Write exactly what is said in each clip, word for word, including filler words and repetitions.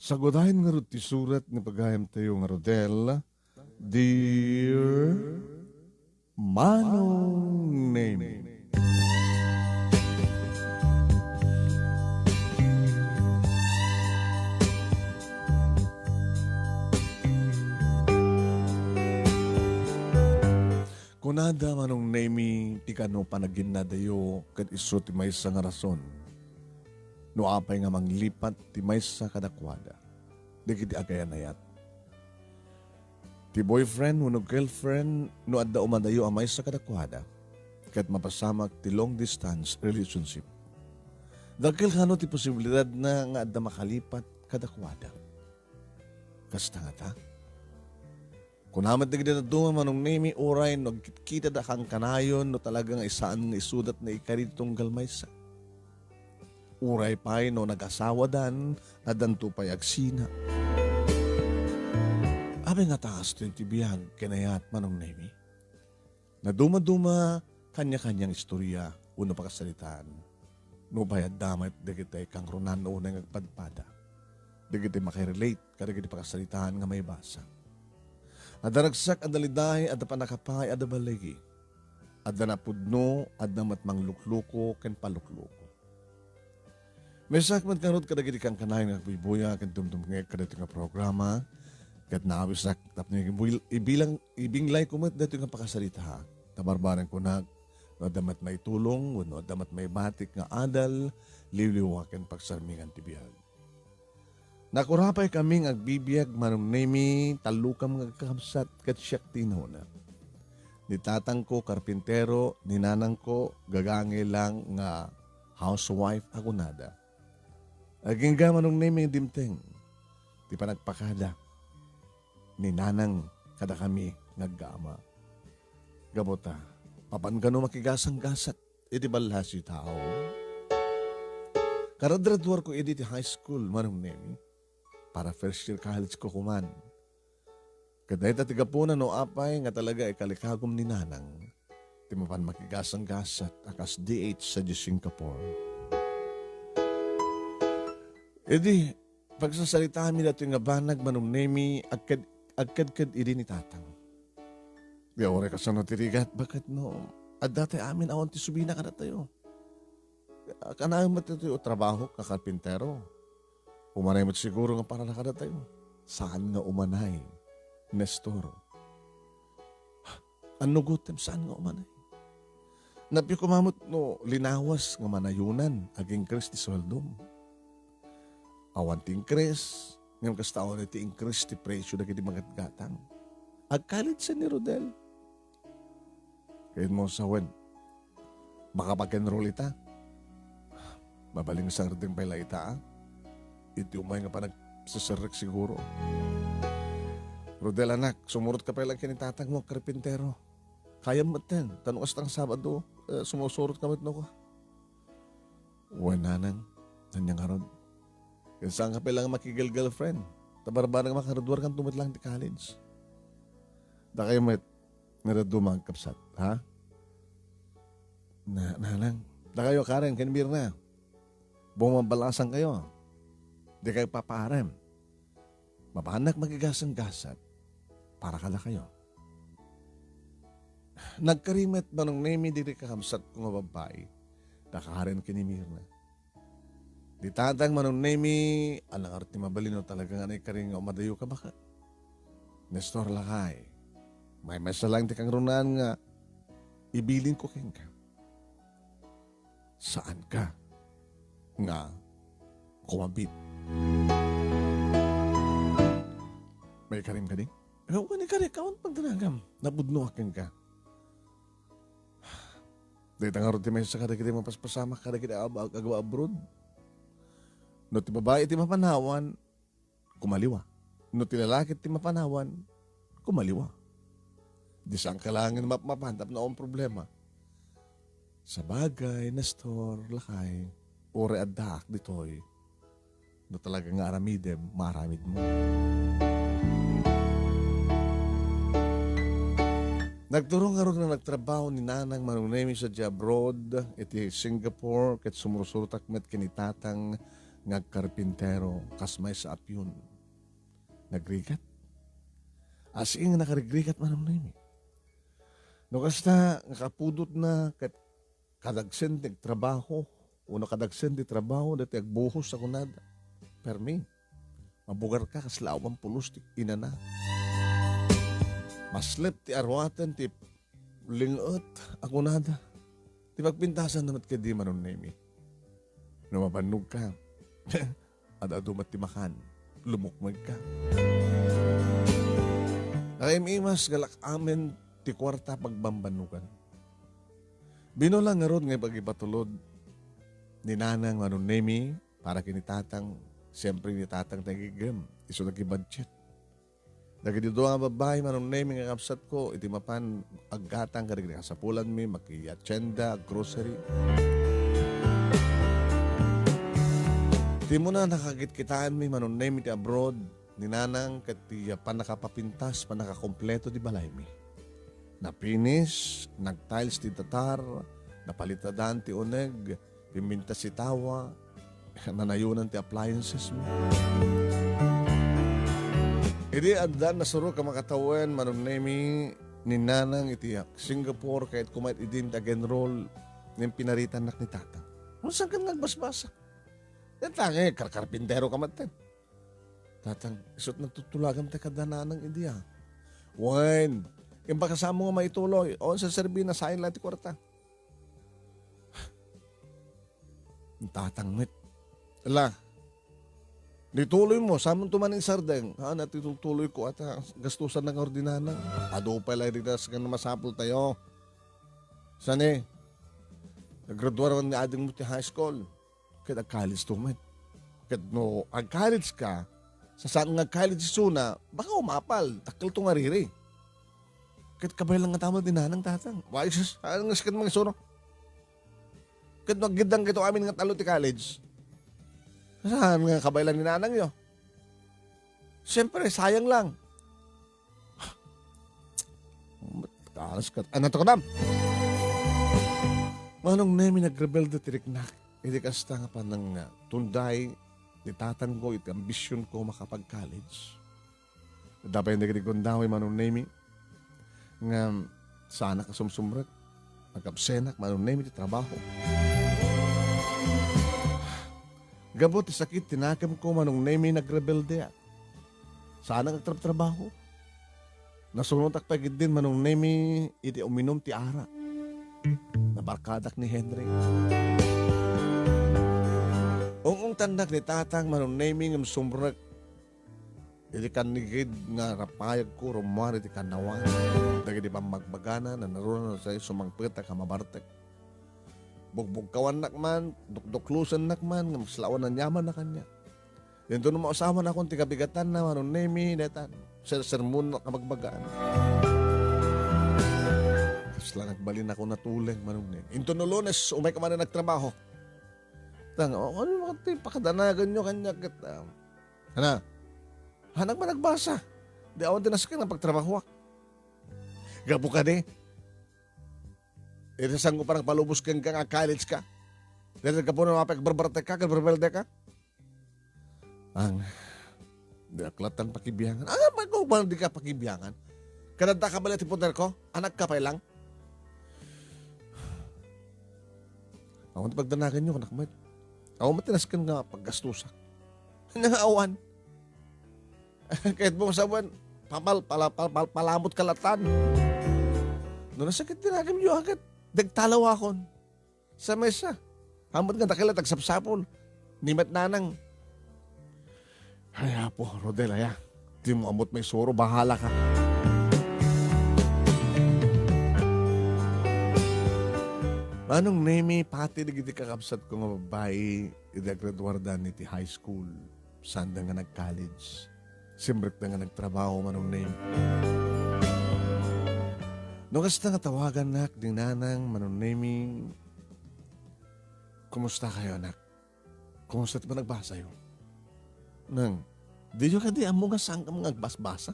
Sagudayen ngarud ti surat ni pagayamtayo nga Rodel, Dear Manong Nemi. Kunada, Manong Nemi, ti kano panaginnadayo ket isu ti maysa nga rason no apay nga manglipat ti maysa kadakuada dagiti agayan-ayat. Ti boyfriend wenno girlfriend, no adda umadayo a maysa kadakuada, ket mapasamak ti long distance relationship. Dakkel kano ti posibilidadna nga adda makalipat kadakuada. Kasta ngata? Kuna met dagiti dadduma, Manong Nemi, uray no agkitkitada kankanayon no talaga nga saan nga isudat nga ikari ti tunggal maysa. Uray pay no nagasawadan, addanto pay agsina. Apay ngata kastoy ti biag ken ayat, Manong Nemi? Nadumaduma, kanya-kaniang istoria wenno pakasaritaan. Nupay adda met dagiti kangrunan no unay nga agpadpada, dagiti makarelate kadagiti pakasaritaan nga maibasa. Adda ragsak, adda liday, adda pannakapaay, adda baligi. Adda napudno, adda met manglukluko ken palukluko. Maysaak met ngarud kadagiti kankanayon nga agbuybuya ken dumdumngeg kadaytoy nga programa, ket naawisak tapno ibil-, ibilang, ibinglayko met daytoy nga pakasarita. Ta barbareng kunak, no adda met maitulong wenno adda met maibatik nga adal, liwliwa ken pagsarmingan ti biag. Nakurapay kami nga agbibiag, Manong Nemi, tallokam nga agkakabsat ket siak ti inuna. Ni tatangko, karpintero, ni nanangko, gagangay lang nga housewife a kunada. Agingga, Manong Nemi, nga dimteng ti panagpakada ni nanang kadakami nga aggaama. Gapu ta, mapan kano makigasanggasat iti ballasi tao. Karadgraduarko idi ti high school, Manong Nemi. Para first year college ko kuman. Ket dayta ti gapuna no apay nga talaga ikalikagum ni nanang ti mapan makigasanggasat a kas D H sa Singapore. Idi, pagsasaritaami datoy nga banag, Manong Nemi, agked-, agkedked idi ni tatang. Di uray kasano ti rigat, baket no adda tay amin awan ti subina kadatayo. Kanayon met ditoy o trabaho nga karpintero. Umanay met siguro nga para na kadatayo. Saan nga umanay, Nestor? Annugotem, saan nga umanay? Nappiyo koma met no linawas nga manayonan, agingkres ti sueldom. Awan ti increase, ngem kasta awan ti increase ti presyo dagiti magatgatang. Agkalidsem ni Rodel. Ket mo sawen, makapag-enroll ita. Mabalin nga sangreteng pay la ita, a? Iti umay nga panagseserrek siguro. Rodel, anak, sumurotka pay la ken ni tatangmo a karpintero. Kayam metten, ta no kasta nga Sabado, eh, sumusurotka met no ka. Wen, nanang, ania ngarud? Ken saanka pay la nga makigirlgirlfriend. Ta barbareng nga makaraduarkanto met lang ti college. Dakayo met, nga dadduma, agkabsat, ha? Na, nanang, dakayo, Karen, ken Mirna. Bumabalasan kayo. Di kayo papaarem. Mapanak makigasanggasat para kadakayo. Nagkari met, Manong Nemi, dagiti kakabsatko nga babbai, da Karen ken ni Mirna. Di tatang, Manong Nemi, ania ngarud ti mabalin no talaga nga naikari nga umadayoka, baket? Nestor, lakay, maymaysa lang ti kangrunaan nga ibilinko kenka. Saanka nga kumabit. Maikarim kadi? Ikaw kadi, kari, kawan pagdanagam. Napudno akin ka. Dayta ngarud ti maysa kadagiti mapaspasamak kadagiti ag-, ag-, abroad. No ti babai ti mapanawan, kumaliwa. No ti lalaki ti mapanawan, kumaliwa. Di saan ka laengen mapmapan tapno awan problema. Sabagay, Nestor, lakay, uray addaak ditoy. No talaga nga aramidem, maaramidmo. Nagturong ngarud nga nagtrabaho ni Nanang Manong Nemi sadiay abroad, iti Singapore, ket sumursurotak met ken ni Tatang nga agkarpintero kas maysa a pion. Nagrigat. As in, nakarigrigat, Manong Nemi. No kasta, nga kapudotna ket kadagsen ti agtrabaho, wenno kadagsen ti trabaho, daytoy agbuhos a kunada. Permi, mabugarka kasla awan pulos ti inana. Maslep ti aruaten ti ling-et a kunada. Ti pagpintasanna met kadi, Manong Nemi. No mabannogka, ad-adu met ti makan, lumukmegka. Nakaim-imas nga lak-amen ti kuarta pagbambannogan. Binulan ngarud nga ipagipatulod ni Nanang, Manong Nemi, para ken ni Tatang. Siempre, ni Tatang ti agigem, isu nagibudget. Dagiti dua nga babbai, Manong Nemi, nga kabsatko, iti mapan aggatang kadagiti kasapulanmi, makiatienda, grocery. Ti umuna, nakakitkitaenmi, Manong Nemi, ti abroad ni Nanang ket ti pannakapapintas, pannakakompleto ti balaymi. Napinis, nagtiles ti datar, napalitadan ti uneg, pimintas ti tawa, nanayonan ti appliances mi. Idi adda nasurok a makatawen, Manong Nemi, ni Nanang iti Singapore, kayat kumayat idin ti ag-enroll, ngem pinaritannak ni Tatang. Saan ka nga agbasbasa? Tatang, eh, karkarpintero ka met. Tatang, isut' nagtutulagam ti kada Nanang idi, ah. Wen, imbag a saan mo nga maituloy, o, sa serbi na, sayang lang ti kuarta. Tatang met. Ala, nituloy mo, saan mo tuman isardeng? Ha, natituloy ko, ata, gastusan na nga ordinana. Adu pay lang dita sa masapul tayo. Saan eh? Naggraduar man nga ading mo ti high school. Ket ag-college to met. Ket no ag-college ka, sa saan nga ag-college isuna, baka umapal, dakkel to nga riri. Ket kabaylan nga taman ti Nanang, Tatang. Why, sus, ano nga sikat mga isuro? Ket no aggiddang kito amin nga talo ti college, saan nga kabaylan ni Nanang yo? Siyempre, sayang lang. Kalas ket, ano to kadam? Manong Nemi, nagrebelde ti riknak. Idi kasta nga panang, ah, tunday ni tatangko iti ambisionko makapag-college. Adda pay dagiti gundaway, Manong Nemi, nga saanak a sumsumrek. Nagkabsenak, Manong Nemi, ti trabaho. Gapu ti sakit ti nakemko, Manong Nemi, nagrebeldeak. Saanak agtrabtrabaho. Nasunotak pay ketdin, Manong Nemi, iti uminum ti arak. Nabarkadak ni Henry. Ung-ungtannak ni Tatang, Manong Nemi, ngem sumrek iti kannigid nga rapayagko rummuar iti kannawan. Dagiti pammagbagana, nanaruna no say sumangpetak a mabartek. Bugbugkawannak man, dukduklosennak man, ngem kasla awan aniamanna kaniak. Intono mausawanakon ti kabigatanna, Manong Nemi, daytan. Sersermonnak a magbagaan. Kasla nagbalinakon a tuleng, Manong Nemi. Intono Lunes, umayka manen agtrabaho. Tang, o, ano naman ti pakadanaganyo kaniak ket, um, ana? Hanak man agbasa. Di awan ti nasken nga pagtrabahoak. Gapu kadi, iti sango pa nagpalubos kenka nga college ka. Dahil gapu na mapagbarbartek ka, agbarbartek ka. Ang, diak latta pakibiangan. Ah, bago ba di ka pakibiangan? Kadanta ka bala ti poder ko? Anak ka pay lang? Awan ti pagdanaganyo, anak met. Awan met ti nasken nga paggastusak. Nga awan. Kahit mo sabuan, papal-, pala-, pal-, pal-, palamot ka latan. No nasakit ti naganyo, agad, dagtalawakon. Sa mesa. Ammot nga dakkel a tagsapsapul. Ni met Nanang. Ay, Apo, Rodel, aya. Di mo ammot maisuro, bahala ka. Manong Nemi, pati dagiti kakabsatko nga babbai, idi aggraduardan iti high school, saanda nga nag-college. Simrekda nga nagtrabaho, Manong Nemi. No kasta nga tawagannak ni Nanang, Manong Nemi, "Kumusta kayo, anak? Kumusta ti panagbasayo?" Nang, diyo kadi ammo nga saan ka nga agbasbasa?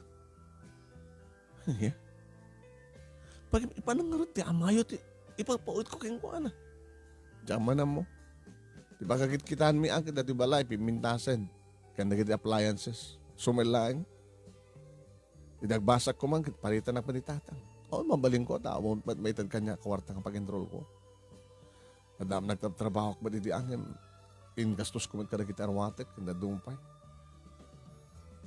Pag ipanang ngarud ti amayo ti ipapaulit ko kenkuana. Diyan man ammo. Ti pakakitkitaanmi a ket datoy balay, pimmintasen, ken dagiti appliances. Sumay laeng. Idi agbasaak koma ket paritanak met ni Tatang. O, mabalinko ta awan met maited kaniak a kuarta nga pag-enrollko. Adda met nagtatrabahoak met idi angem. Ingastosko met kadagiti aruatek ken dadduma pay.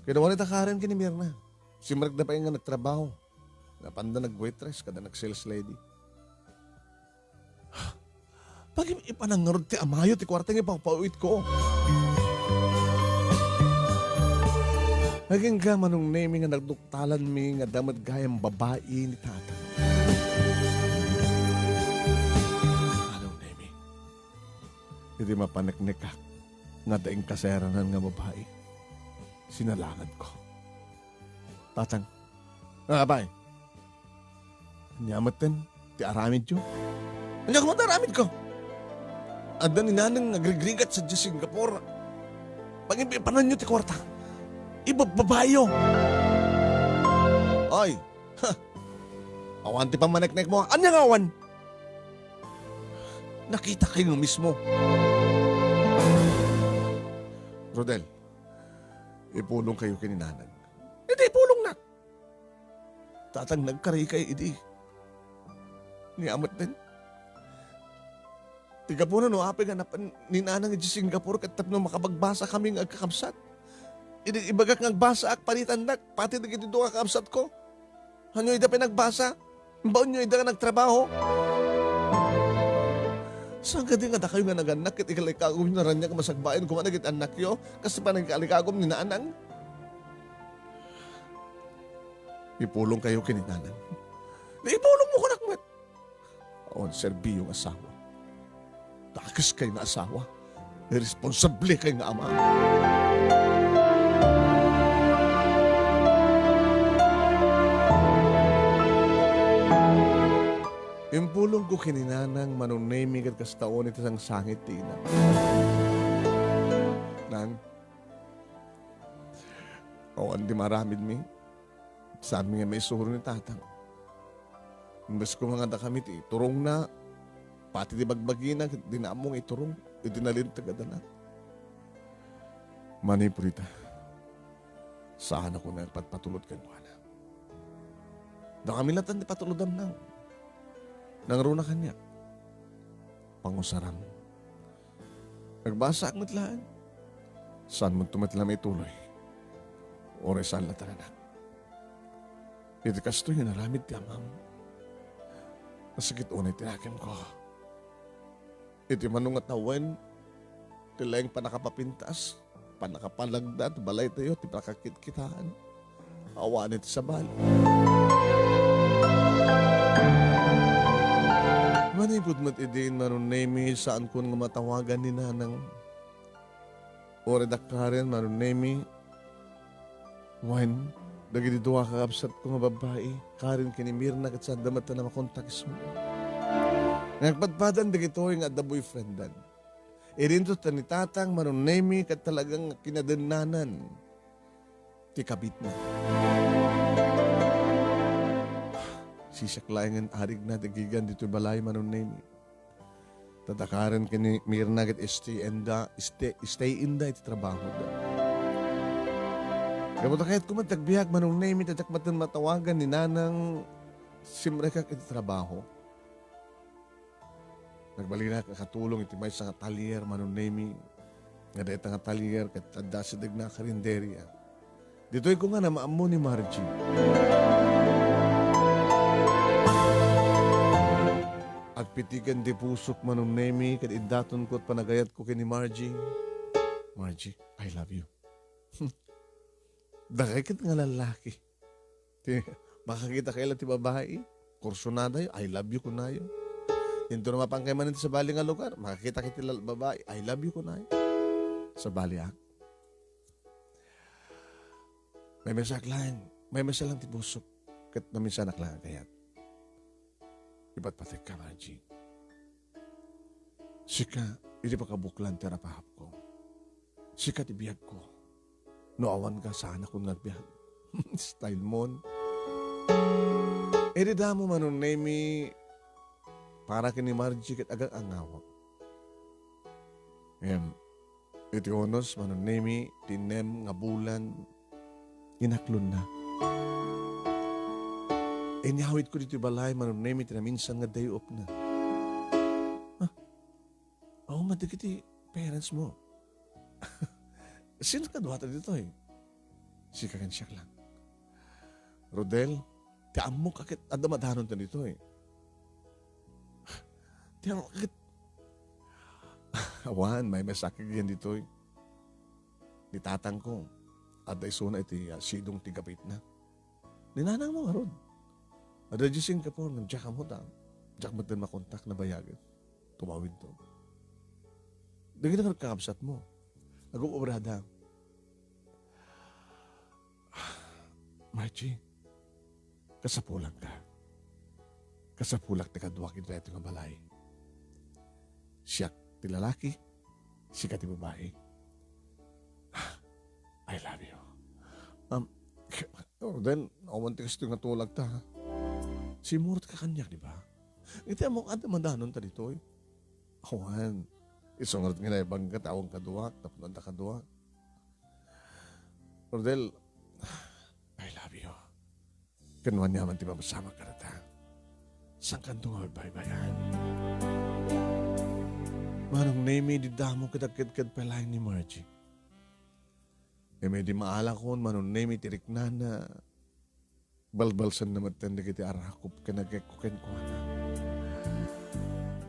Kinawari ta karen ken ni Mirna. Simrekda pay nga nagtrabaho. Napanda nag-waitress kada nag-sales lady. Pagim-ipanan ngarud ti amayo ti kuarta nga ipapawitko. Agingga, Manong Nemi, nga nagduktalanmi nga adda met gayam babai ni Tatang. Manong Nemi, idi mapaneknekak nga adda inkaseranan nga babai, sinalangadko. Tatang, ah, bay, ania metten ti aramidyo? Ania koma ti aramidko? Adda ni Nanang nga agrigrigat sadiay Singapore. Pagim-ipananyo ti kuarta. Ibabbabayo. Ay, ha! Awan ti pammaneknekmo. Ania nga awan? Nakitakay nga mismo. Rodel, ipulongkayo ken ni Nanang. Idi ipulongnak. Tatang, nagkarikay idi. Ania metten. Ti gapuna no apay nga napan ni Nanang idiay Singapore ket tapno makapagbasakami nga agkakabsat. Idi ibagak nga agbasaak, paritandak, pati dagiti dua a kakabsatko. Ania ida pay nagbasa? Baonyo ida nga nagtrabaho? Saan kadi nga dakayo nga nagannak ket ikalikagumyo nga raniag masagbaen koma dagiti annakyo, kas ti panagikalikagum ni Nanang? Ipulongkayo ken ni Nanang. Ipulongmo kunak met. Awan serbiyo nga asawa. Dakeskayo nga asawa. Irresponsablekayo nga ama. Impulongko ken ni Nanang, Manong Nemi, ket kasta unay ti sangsangit ti ina. Nang, awan ti maaramidmi. Saanmi nga maisuro ni Tatang. Imbes koma nga dakami ti iturongna, pati ti bagbagina, ket dina ammo nga iturong iti nalinteg a dalan. Manipud ita, saanakon nga agpatpatulod kenkuana. Dakami latta ti patulodam, Nang. Nangruna kaniak. Pangusaram. Agbasaak met laeng. Saanmonto met la maituloy. Uray saan latta nga anak. Iti kastoy nga inaramid ti amam, nasakit unay ti nakemko. Iti mano nga tawen, ti laeng pannakapapintas, pannakapalagda ti balaytayo, ti pannakakitkitaan. Awanen ti sabali. Manipud met idin, Manong Nemi, saankon nga matawagan ni Nanang. Uray dakkarin, Manong Nemi, wen, dagiti dua a kakabsatko nga babbai, Karen ken ni Mirna, ket saanda met a makontak ismo. Nga agpadpadan dagitoy nga adda boyfriendan. Idinto ta ni Tatang, Manong Nemi, ket talagang kinadennanan ti kabitna. Siak laengen arigna ti agigan ditoy balay, Manong Nemi. Ta dakkarin ken ni Mirna ket stay inda, stay, stay inda iti trabahoda. Gapu ta kayatko met ti agbiag, Manong Nemi, ta diak met matawagan ni Nanang, simrekak iti trabaho. Nagbalinak a katulong iti maysa nga atelier, Manong Nemi, nga dayta nga atelier ket adda asidegna a karinderia. Ditoy ko nga namaammo ni Margie. Agpitiken ti pusok, Manong Nemi, ket iddatonko ti panagayatko ken ni Margie. Margie, I love you. Dakay ket nga lalaki. Ti, makakita kay la ti babai, kursunadayo, "I love you," kunayo. Intono mapan kay manen ti sabali nga lugar, makakita kay ti lal-, babai, "I love you," kunayo. Sabaliak. Maymaysaak laeng, maymaysa lang ti pusok, ket naminsanak laeng a kayat. Ipatpatekka, Margie. Sika, idi pakabuklan ti arap-arapko. Sika ti biagko. No awanka, saanakon nga agbiag. Style mon. Idi damo, Manong Nemi, para ken ni Margie ket agang-angawak. Em, iti unos, Manong Nemi, ti nem nga bulan, inaklonna. Inyawidko ditoy balay, Manong Nemi, ti naminsan nga day-off na. Ah, awan met dagiti parents mo. Sino kaduata ditoy? Sika ken siak lang. Rodel, ti ammok a ket adda madanonta ditoy. Ti ammok a ket awan, maymaysaak ditoy. Ni tatangko, adda isuna iti, ah, sidong ti gapitna. Ni nanangmo ngarud, adda idiay Singapore ngem diak ammo ta diak met makontak, nabayagen. Tumawidto. Dagiti nga kakabsatmo, agugubrada. Margie, kasapulak ka. Kasapulak ti kaduak iti daytoy nga balay. Siak ti lalaki, sika ti babai. I love you. Um, Rodel, awan ti kastoy nga tulagta, ha? Simurot ka kaniak, di ba? Iti ammok adda madanonta ditoy. Awan. Isu ngarud nga naibagak ta awan kaduak, tapno adda kaduak. Rodel, I love you. Ken ania man ti mapasamak kadata, saankanto nga baybay-bayan. Manong Nemi, dida ammo ket agkedked pay laeng ni Margie. Ngem idi maalakon, Manong Nemi, ti riknana, balbalsenna metten dagiti arakop ken agekko kenkuana.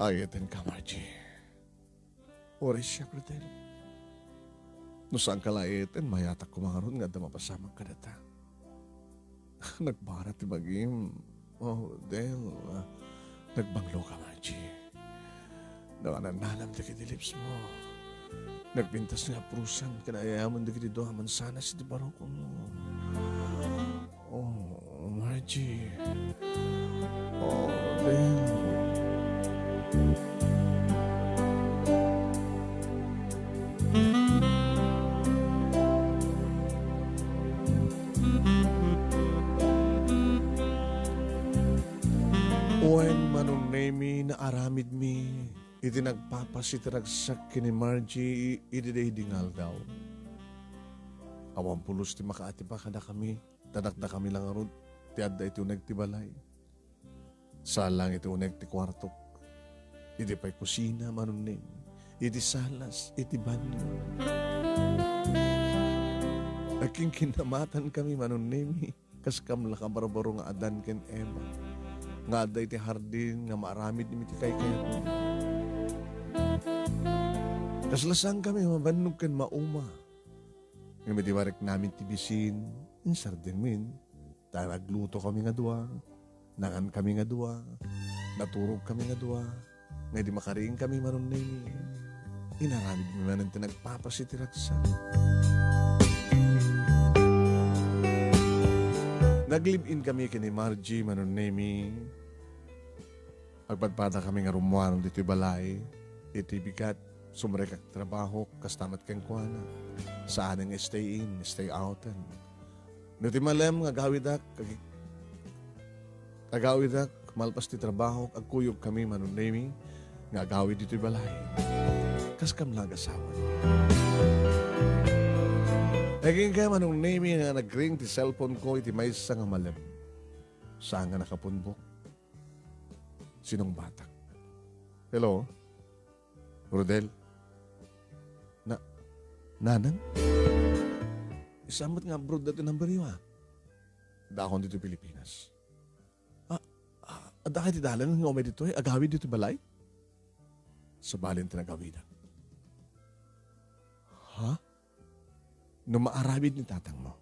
Ay-ayatenka, Margie. Uray siak, Rodel. No saanka la ay-ayaten, mayatak koma ngarud nga adda mapasamak kadata. Nagbara ti bagim. Oh, Rodel. Nagbanglo ka, Margie. Nananam dagiti lips mo. Nagpintas nga aprusan ken ay-ayamen dagiti dua a mansanas iti barukom. Oh, Margie. Oh, Rodel. Wen, Manong Nemi, naaramidmi iti nagpapasi ti ragsak ken ni Margie idi daydi nga aldaw. Awan pulos ti makaatipa kadakami, ta dakdakami la ngarud ti adda iti uneg ti balay. Saan laeng iti uneg ti kuartok. Idi pay kusina, Manong Nemi. Iti salas, iti banio. Agkinkinamatankami, Manong Nemi. Kas kamla kabarbaro nga Adan ken Eva, nga adda iti hardin nga maaramidmi iti kaykayatna. Kasla saankami a mabannog ken mauma. Ngem idi mariknamin ti bisin, insardengmin, ta naglutokami nga dua, nangankami nga dua, naturogkami nga dua, nga idi makariingkami, Manong Nemi, inaramidmi manen ti nagpapasi ti ragsak. Nag-live-in kami ken ni Margie, Manong Nemi. Agpadpadakami nga rummuar ditoy balay. Iti bigat, sumrekak ti trabahok, kasta met kenkuana. Saanen nga stay in, stay out-en. No ti malem nga agawidak, ag-, agawidak, malpas ti trabahok, agkuyogkami, Manong Nemi, nga agawid ditoy balay. Kas kamla nga asawa. Agingga, Manong Nemi, nga nagring ti cellphone ko iti maysa nga malem. Saan nga nakapunbok? Sinungbatak. Hello? Rodel? Na, Nanang? Saan met nga abroad daytoy number yo, a? Dakon ditoy Pilipinas. Ah, ah, adda kay ti dalan nga umay ditoy, agawid ditoy balay? Sabali ti nagawidak. Ha? No maaramid ni tatangmo?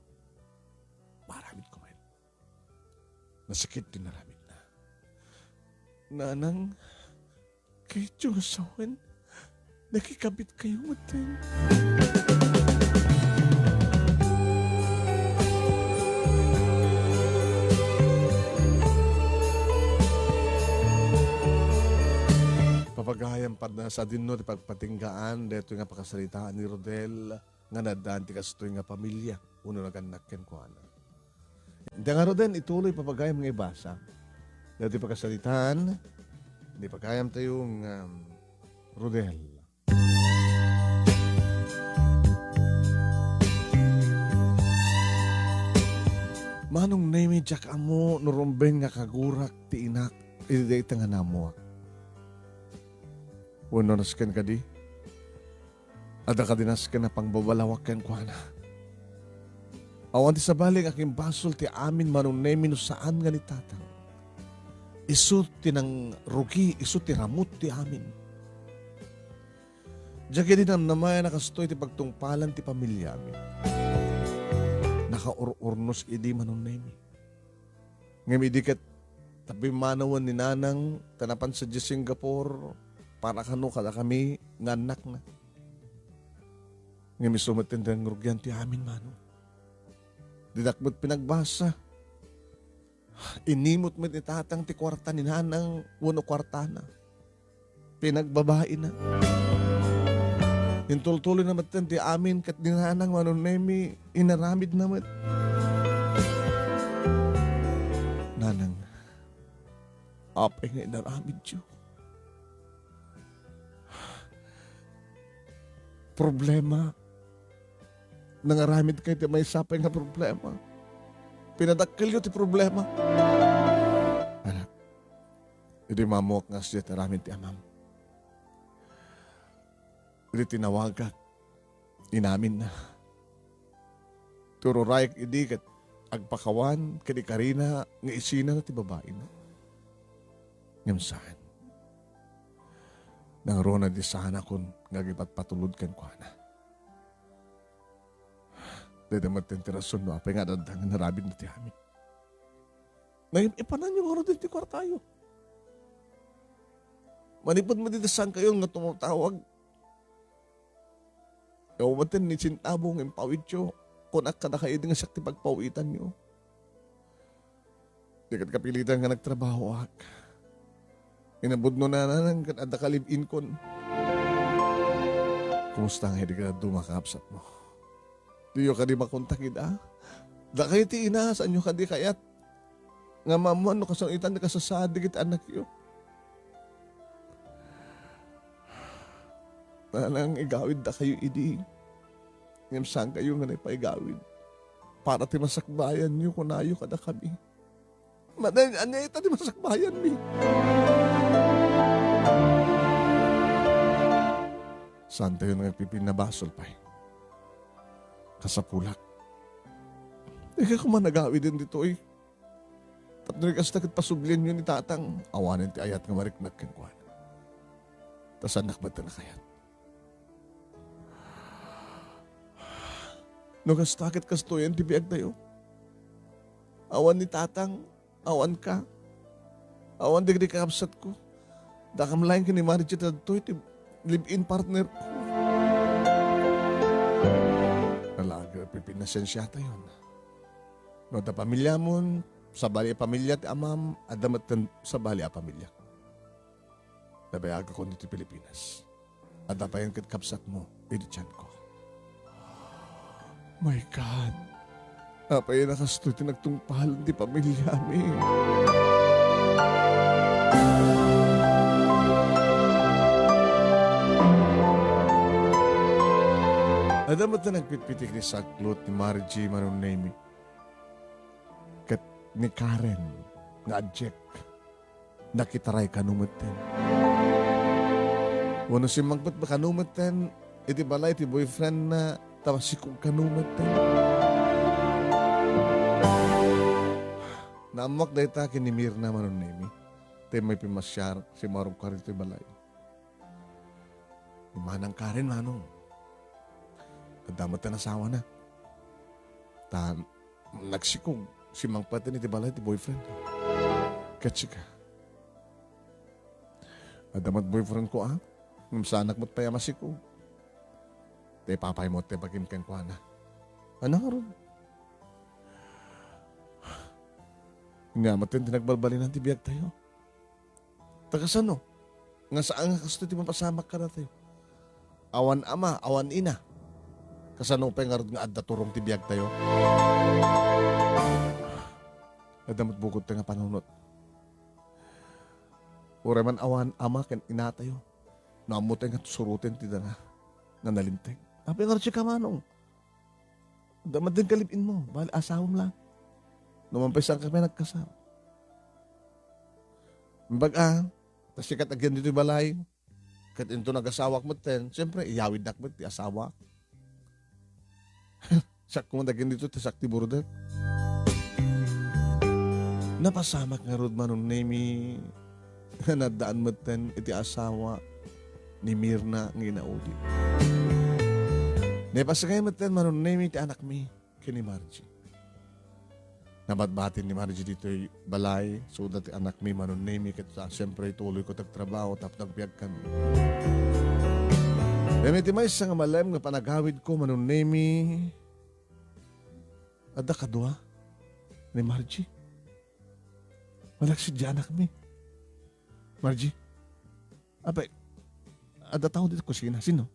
Maaramid koma. Nasakit ti naramidna. Nanang, kayatyo nga sawen, nakikabitkayo metten. Papagayam, padna, sadinno ti pagpatinggaan daytoy nga pakasaritaan ni Rodel nga naaddaan ti kastoy nga pamilia wenno nagannak kenkuana. Ita ngaruden, ituloy papagayam nga ibasa daytoy pakasaritaan ni pagayamtayo nga, um, Rodel. Manong Nemi, diak ammo no rumben nga kagurak ti inak iti dayta nga naammoak. Wenno nasken kadi? Adda kadi nasken a pangbabalawak kenkuana? Awan ti sabali nga agimbasol ti amin, Manong Nemi, no saan nga ni tatang. Isu ti nangrugi, isu ti ramut ti amin. Diak idi namnamayan a kastoy ti pagtungpalan ti pamiliami. Nakaur-urnos idi, Manong Nemi. Ngem idi ket ta pimmanawen ni Nanang ta napan sadiay Singapore para kano kadakami nga annakna. Ngem isu met ti nangrugian ti amin, Manong. Dinak met pinagbasa. Inimut met ni Tatang ti kuarta ni Nanang wenno kuartana. Pinagbabaina. Intultuloyna metten ti amin ket ni Nanang, Manong Nemi, inaramidna met. Nanang, apay nga inaramidyo? Problema. Nangaramidkayo ti maysa pay nga problema. Pinadakkelyo ti problema. Anak, idi maammoak nga sadiay ti aramid ti amam. Idi tinawagak, inaminna. Tururayak idi ket agpakawan ket ikarina nga isinana ti babaina. Ngem saan. Nangruna idi saanakon nga agipatpatulod kenkuana. Dayta met ti rason no apay nga adda nga naramidna ti amin. Naipananyo ngarud ti kuartayo. Manipud met iti saankayo nga tumatawag, awan met ni sentabo nga impawityo, kunak kadakayo idi nga siak ti pagpawitanyo. Di ket kapilitan nga nagtrabahoak. Inabudno na Nanang ket adda ka live-inkon. Kumusta nga idi kadadduma kakabsatmo? Diyo kadi makontak ida? Dakayo ti ina, saanyo kadi kayat nga maammoan no kasano itan ti kasasaad dagiti annakyo? Nanang, igawid dakayo idi. Ngem saankayo nga naipaigawid. Para ti masakbayanyo, kunayo kadakami. Manen, ania ita ti masakbayanmi? Saantayo nga agpipinnabasol pay. Kasapulak. Dika koma nagawiden ditoy. Tapno di kasta ket pasublienyo ni Tatang, awanen ti ayat nga mariknak kenkuana. Ta saannak met a kayat. No kasta ket kastoyen ti biagtayo. Awan ni Tatang, awan ka, awan dagiti kakabsatko. Dakam laeng ken ni Margie ta ditoy ti live-in partner ko. Nalaag, pipinasensiatayon. No adda pamiliamon, sabali a pamilya ti amam, adda met sabali a pamilya. Nabayagakon iti Pilipinas. Adda payen ket kabsatmo idi tianko. My God, apay a kastoy ti nagtungpalan ti pamiliami? Adda met a nagpitpitik ni saklot ni Margie, Manong Nemi, ket ni Karen nga adiak. Nakitaray kano metten. Wenno simmangpet kano metten iti balay ti boyfriendna ta masikog kano metten. Naammoak dayta ken ni Mirna, Manong Nemi. Tay may pimasiar, simmaruka ditoy balay. Ni Manang Karen, Manong. Adda met ti asawana. Ta nagsikog, simmangpet iti balay ti boyfriend. Ket sika. Adda met boyfriend ko, a? Ngem saanak met pay a masikog. Ti papay mo ti bagim kenkuana. Ania ngarud? Ania met ti nagbalbalinan ti biagtayo? Ta kasano nga saan nga kastoy ti mapasamak kadatayo? Awan ama, awan ina. Kasano pay ngarud nga adda turong ti biagtayo? Adda met bukod ta nga panunot. Uray man awan ama ken inatayo, no ammo tayo nga suroten ti dana nga nalinteg. Apay ngarud sika, Manong? Adda met ti kalib-inmo, bali asawam lang. No man pay saan kami nagkasal. Imbag a, ta sikat agyan ditoy balay. Ket inton agasawak metten, siyempre, iyawidnak met ti asawak. Siak koma dagiti dito, ta siak ti burder. Napasamak ngarud Manong Nemi nga naddaan metten iti asawa ni Mirna nga inaudi. Naipasngay metten Manong Nemi ti anakmi ken ni Margie. Nabatbatin ni Margie ditoy balay, suda ti anakmi Manong Nemi ket ta, siyempre, ituloyko ti agtrabaho tapno agbiagkami. Ngem iti maysa nga malem nga panagawidko Manong Nemi, adda kadua ni Margie. Malaksid diay anakmi. Margie, apay, adda tao ditoy kusina. Sino?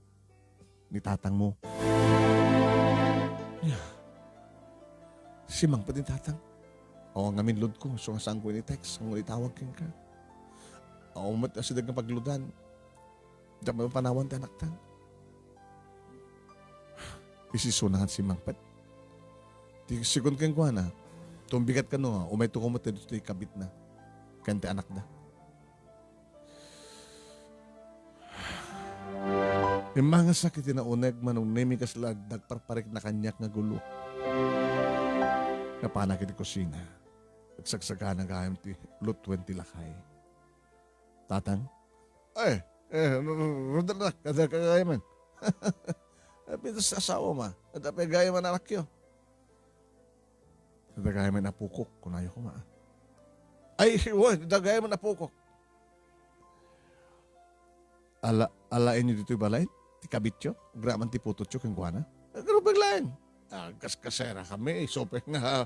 Ni tatangmo. Ya. Simangpet ni tatang. Awan ngamin load ko, isu nga saanko ini-text, saanko itawag kenka. Awan met asideg nga pagludan. Diak mapanawan ti anakta. Isisuna nga simangpet. Ti, sigun kenkuana, tumbigat kano, umayto koma ti, ti kabitna. Ken ti anakda. Immangasak iti nauneg, Manong Nemi, kasla adda agparparikna kaniak nga gulo. Napanak iti kusina. Agsagsagana gayam ti lutuen ti lakay. Tatang? Ay, eh, Ro-, Ro-, Rodel, na, kada kagayaman. Ay, pintas asawa ma. Kada pay gayaman anakyo. Dagay man apokok, kunayo koma. Ay, wen, dagay man apokok. Ala, alaenyo ditoy balay? Ti kabityo? Agraman ti putotyo kenkuana? Agrubeng laeng. Agkaskasera kami, isu pay nga,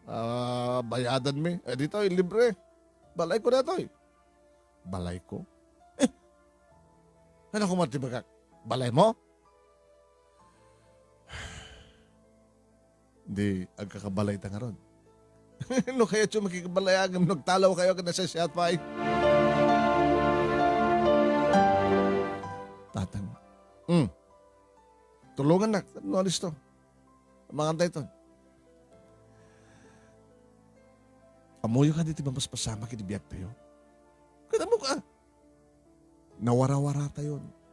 ah, bayadanmi. Eh, ditoy, libre. Balayko daytoy. Balayko? Eh, ania koma ti ibagak? Balaymo? Di agkakabalayta ngarud. No kayatyo makikabalay, ngem no agtalawkayo, ket nasayaat pay. Tatang. Hmm. Tulongannak, no, alisto. Mangantay ton. Ammoyo kadi ti mapaspasamak iti biagtayo? Ket ammok a. Nawarawaratayon.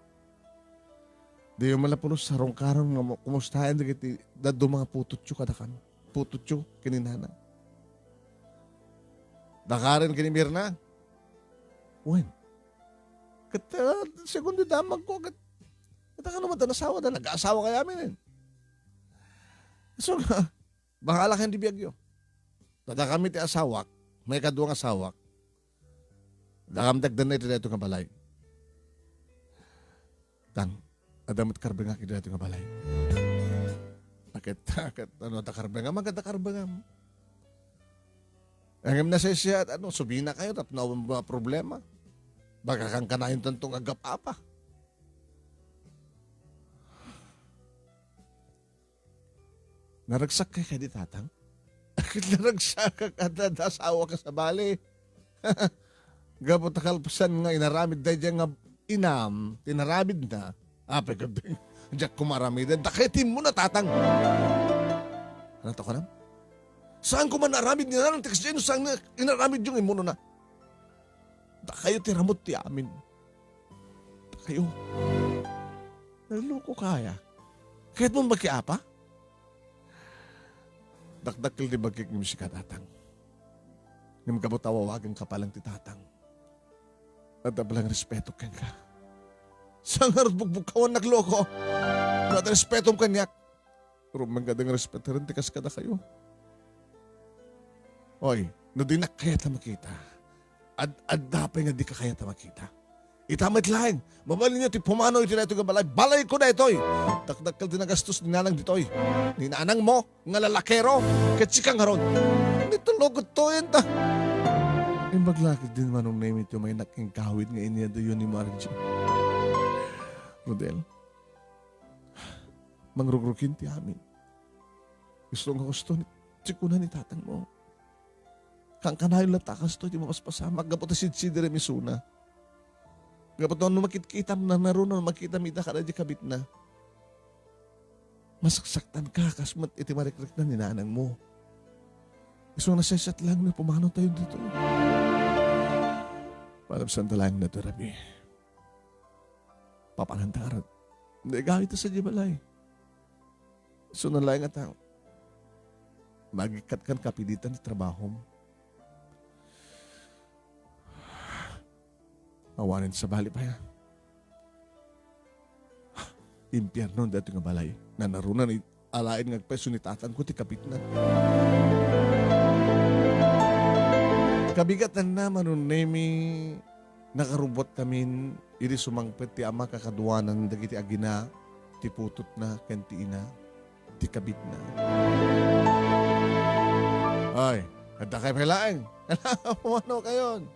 Diyo man la pulos sarungkaron nga mo-, kumustaen dagiti dadduma nga putotyo kadakan. Putotyo ken ni nanang. Dakaren ken ni Mirna. Wen. Ket, ah, segun ti damagko, ket, ket kano man ta nasawada, nag-asawa kayami nen. So, bahala kayo ti biagyo. Dakami ti asawak, maikadua nga asawak. Dakami ti agdanna iti daytoy nga balay. Tang, adda met karbengak iti daytoy nga balay. Ket, ket, ano, adda karbengam, adda karbengam. Ngem nasayaat, ano, subina kayo, tapno awan problema. Baga kankanayon tanto nga agap-apa. Naragsak kay kadi, Tatang? Naragsak ka kada asawa ka sa bali. Gapu ta kalpasan nga inaramid daydiay nga inam, tinaramid na. Apay, gaddeng. Diak koma aramiden. Dakay ti immo na, Tatang. Ano to kanam? Saan ko man aramid ni nanang text dyan? Saan nga inaramid yung immo na? Dakayo ti ramut ti amin. Dakayo. Naloko kaya. Kayat mo makiapa? Dakdakkel ti bagik ngem sika, Tatang. Ngem gapu ta awawagen ka pa lang ti Tatang. Adda bala nga respeto kenka. Saan ngarud bugbugkawan nagloko? No adda respetom kaniak. Rumbeng ka ding respetaren ti kas kadakayo. Oy, no dinak kayat a makita, ad-, adda pay nga dika kayat a makita. Ita met laeng, mabalinyo ti pumanaw iti daytoy nga balay. Balayko daytoy. Dakdakkel ti nagastos ni nanang ditoy. Ni nanang mo nga lalakero, ket sika ngarud. Nitulog to yun ta. Imbag lakit din manong Nemi ti umaynak ken kawid nga inyadayo ni Margie. Rodel, mangrugrukin ti amin. Isu nga husto ni, ti kuna ni tatang mo. Kankanayon latta kastoy ti mapaspasamak gapu ta sidsidirem isuna. Gapu ta no makitkitam na, naruna no makitam ita kada di kabitna. Masaksaktan ka kas met iti marikrikna ni nanang mo. Isu nga nasaysat laeng no pumanaw tayo ditoy. Panabsanta laeng ditoy rabii. Papananta ngarud. Di agawidta sadiay balay. Isu laeng a tao. Magikkat kan kapilitan ti trabahom. Awanen sabali pay, a. Impierno daytoy nga balay. Nanaruna ni alaen nga agpayso ni tatangko ti kabitna. Kabigatanna, Manong Nemi, nakarubuattamin idi sumangpet ti ama kakaduanan dagiti agina, ti putotna ken ti ina ti kabitna. Ay, adda kay pay laeng. Ano kayon?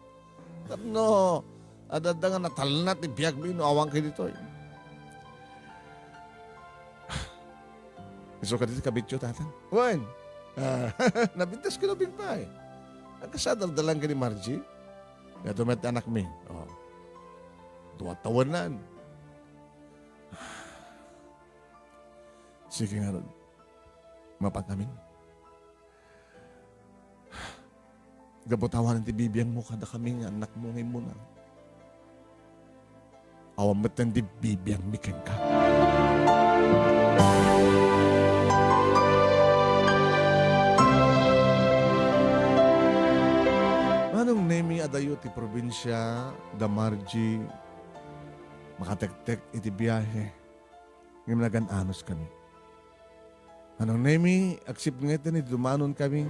Tapno, adda nga natalna ti biagmi no awan kay ditoy. Isu kadi ti kabityo, tatang? Wen. Ah, nabintas ken ubing pay. Nagkasadaldalan ken ni Margie. Yadto met ti anakmi. Oh. Dua tawenan. Sige ngarud. Mapankamin. Gapu ta awanen ti bibiangmo kadakami nga annakmo nga immuna. Awan met ti bibiangmi kenka. Manong Nemi, adayo ti probinsia, da Margie, makatektek iti biahe. Ngem nagan-anos kami. Manong Nemi, agsipngetan idi dumanonkami.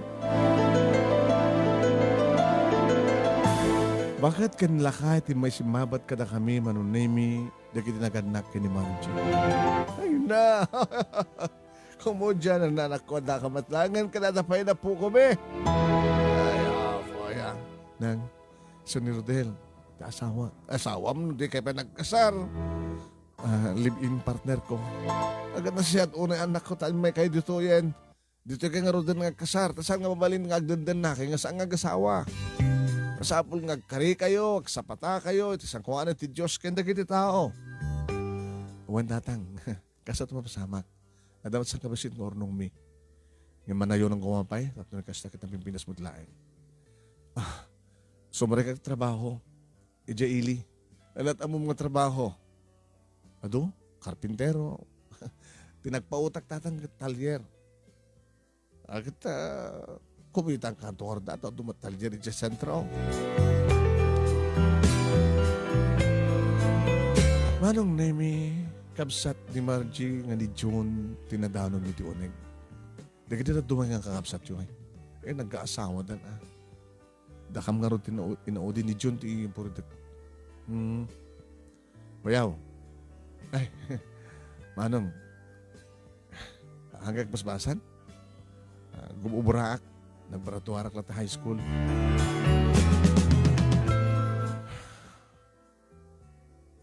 Baket ken lakay ti maisimmabat kadakami, Manong Nemi, dagiti nagannak ken ni Margie. Ay na! Komedia, nanakko, adda ka met laengen, ken adda pay napukomi. Ay, apo, ya. Nang, isu ni Rodel, ti asawa. Asawam, no di kay pay nagkasar. Ah, live-in partner ko. Agannasiat unay annakko, ta immay kayo ditoyen. Ditoy kay ngaruden nga agkasar, ta saan nga mabalin nga agdendennakay nga saan nga agasawa? Masapul nga agkarikayo, agsapatakayo iti sangoanan ti Dios ken dagiti tao. Wen, tatang, kasta ti mapasamak. Adda met sangkabassit nga urnongmi. Ngem manayonanko pay, tapno kasta ket napimpinas met laeng. Ah, sumrekak trabaho. Idiay ili. Anat ammom nga trabaho? Adu, karpintero. Ti nagpautak, tatang, ket talyer. Aket, ah, kumitan kanto ngarud, adu met talyer idiay sentro. Manong Nemi, kabsat ni Margie nga ni June, ti nadanonmi ti uneg. Dagiti dadduma nga kakabsatyo, ay. Eh, nagkaasawadan, ah. Dakam ngarud ti inau-, inaudi ni June ti impuredek. Hmm. Bayaw. Ay, manong. Hanggang basbasan? Ah, gub-, uburaak. Nagbaratuarak la ta high school.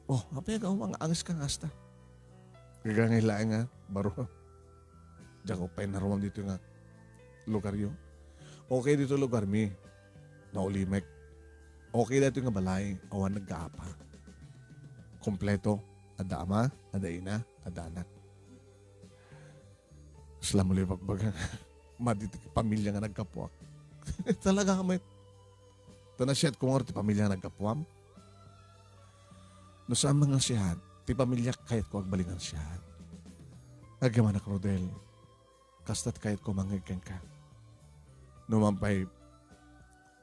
Oh, apay ka umang angis ka nga asta. Gagangay laeng nga, baro. Diak pay naruam dito nga lugaryo. Okay dito lugar mi. Naulimek. Okay dito nga balay. Awan nagkaapa. Kompleto. Adda ama, adda ina, adda anak. Sila mo libagbaga. Madi ti pamilya nga nagkapuak. Talaga kami. Ta nasiat ko nga ti pamilya nga nagkapuam. No saan man nga siat, ti pamilya kayat ko agbalin nga siat. Agyamanak, Rodel, kasta ti kayat ko mangngeg kenka. No man pay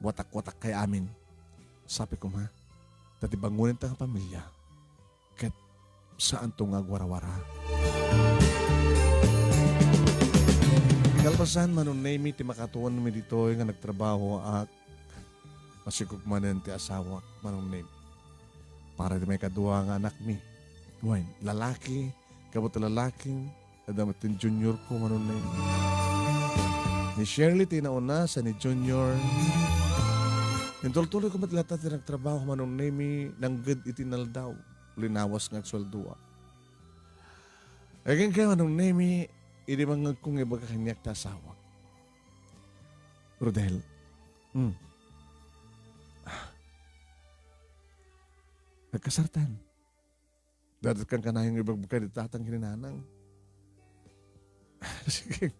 watak-watak kay amin, sapi koma, ta ti bangonen ta nga pamilya, ket saanto nga agwarawara. Kalpasan, Manong Nemi, ti makatuonmi ditoy nga nagtrabahoak, masikog manen ti asawak, Manong Nemi. Para ti maikadua nga anakmi. Wen, lalaki, gapu ta lalaki, adda met ti junior ko, Manong Nemi. Ni Shirley ti nauna, sa ni Junior. Intultuloy ko met latta ti nagtrabaho, Manong Nemi, nangged iti inaldaw. Linawas nga agsueldoak. Agingga, Manong Nemi, idi mangngegko nga ibaga kaniak ti asawak. Rodel. Hmm. Ah. Nagkasartan. Dadatkan kanayon nga ibagbagka di tatang ken ni nanang. Sige.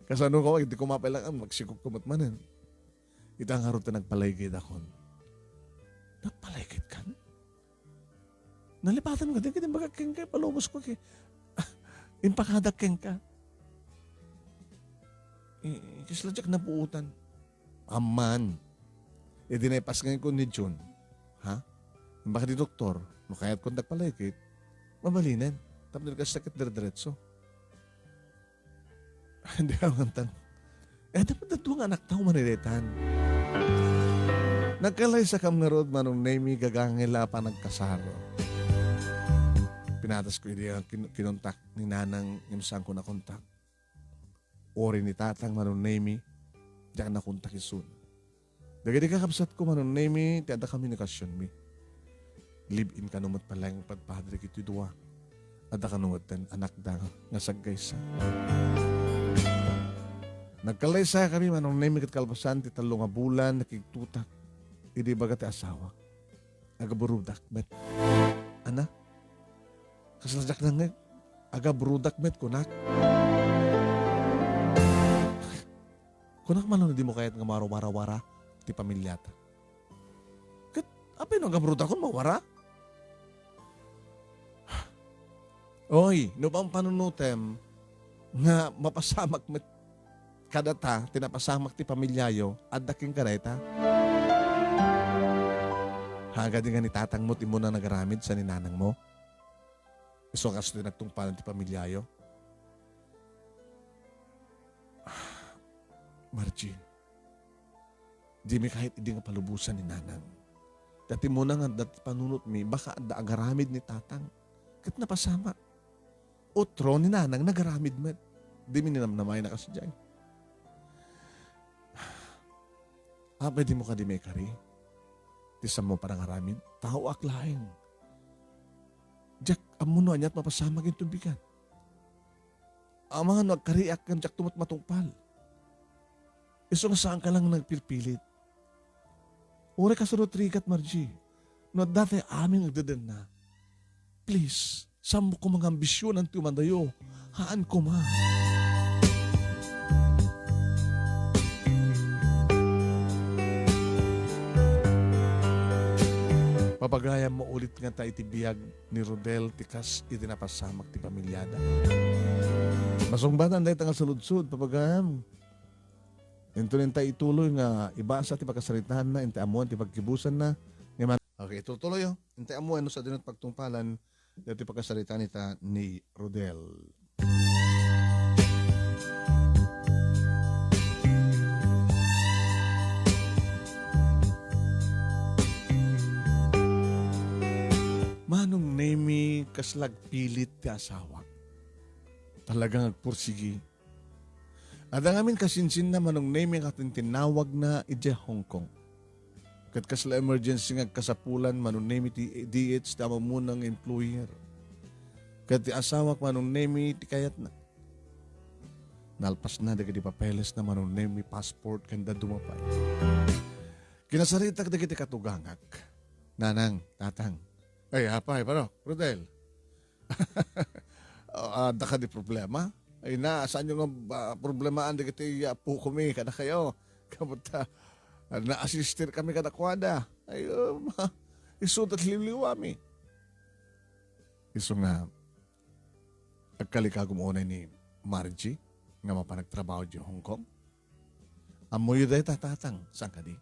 Kasano ka, di ko mapailangan, magsikop ka met manen. Ita ngarud ta nagpalaygidakon. Nagpalaygidkan? Nalipatan ka, di ka, di ba, kenka, palubos ko, ke-, impakadak kenka. Eh, kasla diak napuotan. Amman. Idi naipasngen ko ni June, ha? Imbaka di doktor, no kayat ko nagpalaykit, mabalinen. Tapno di kasakit dire-diretso. Hindi ka mantan. Eh, dapat daddua nga anak tao maniretan. Nagkalaysa kam ngarud, Manong Nemi, gagangay la a panagkasar. Pinatas ko idi ang kin-, kinontak ni Nanang, ngem saan ko nakontak. Uri ni Tatang, Manong Nemi, diak nakontak isun. Dagiti kakabsatko, Manong Nemi, ti adda komunikasionmi. Live-in kano met pay laeng padpadre dagiti dua. Adda kano met ten anakda nga saggaysa. Nagkalaysa kami, Manong Nemi, ket kalpasan ti tallo nga bulan, nakigtutak idi ibaga ti asawak. Agaburudak met. Ana? Kasla diak nangngeg, agaburudak met, kunak. Kunak man no dimo kayat nga mawara-wara ti pamilyata. Ket apay no agaburudakon mawara? Oy, no pampanunutem nga mapasamak met kadata ti napasamak ti pamilyayo, adda kenka dayta. Hagadi nga ni tatangmo ti immuna nagaramid sa ni nanangmo? Isu a kastoy nagtungpalan ti pamilyayo? Margie, dimi kayat idi nga palubosan ni Nanang. Ta ti immuna nga adda ti panunotmi, baka adda agaramid ni Tatang. Ket napasamak. Utro ni Nanang nagaramid met. Dimi ninamnamayan a kasdiay. Apay dimo kadi maikari ti saanmo panangaramid? Taoak laeng. Diak ammo no ania ti mapasamak inton bigat. Amangan no agkariak ngem diakto met matungpal. Isu nga saanka lang nagpilpilit. Uray kasano ti rigat, Margie? No adda tay amin nga agdedenna, please, saanmo koma nga ambisionan ti umadayo. Haan koma. Papagayam, maulit ngata iti biag ni Rodel ti kas iti napasamak ti pamilyada. Masungbatan dayta nga saludsod, papagayam. Inton intay ituloy nga ibasa ti pakasaritaanna, intay ammoen ti pagkibusanna, nga man-, okay, itutuloy, oh. Intay ammoen no sadino ti pagtungpalan daytoy pakasaritaan ita ni Rodel. Manong Nemi, kasla agpilit ti asawak. Talagang agpursigi. Adda ngamin kasinsinna, Manong Nemi, nga tintinnawagna idiay Hong Kong. Ket kasla emergency nga agkasapulan, Manong Nemi, ti D H ti ammomona nga employer. Ket ti asawak, Manong Nemi, ti kayatna. Nalpasna dagiti papelesna, Manong Nemi, passport, ken dadduma pay. Kinasaritak dagiti katugangak. Nanang, tatang. Ay, apay, Parok, Rodel. Ah, adda kadi problema? Ay na, saanyo nga, ah, problemaan dagiti apokomi kadakayo? Gapu ta, ah, na-assistirkami kadakuada. Ay, um, isuda ti liwliwami. Isu nga, agkalikagum unay ni Margie nga mapan agtrabaho idiay Hong Kong? Ammoyo dayta, tatang, saan kadi?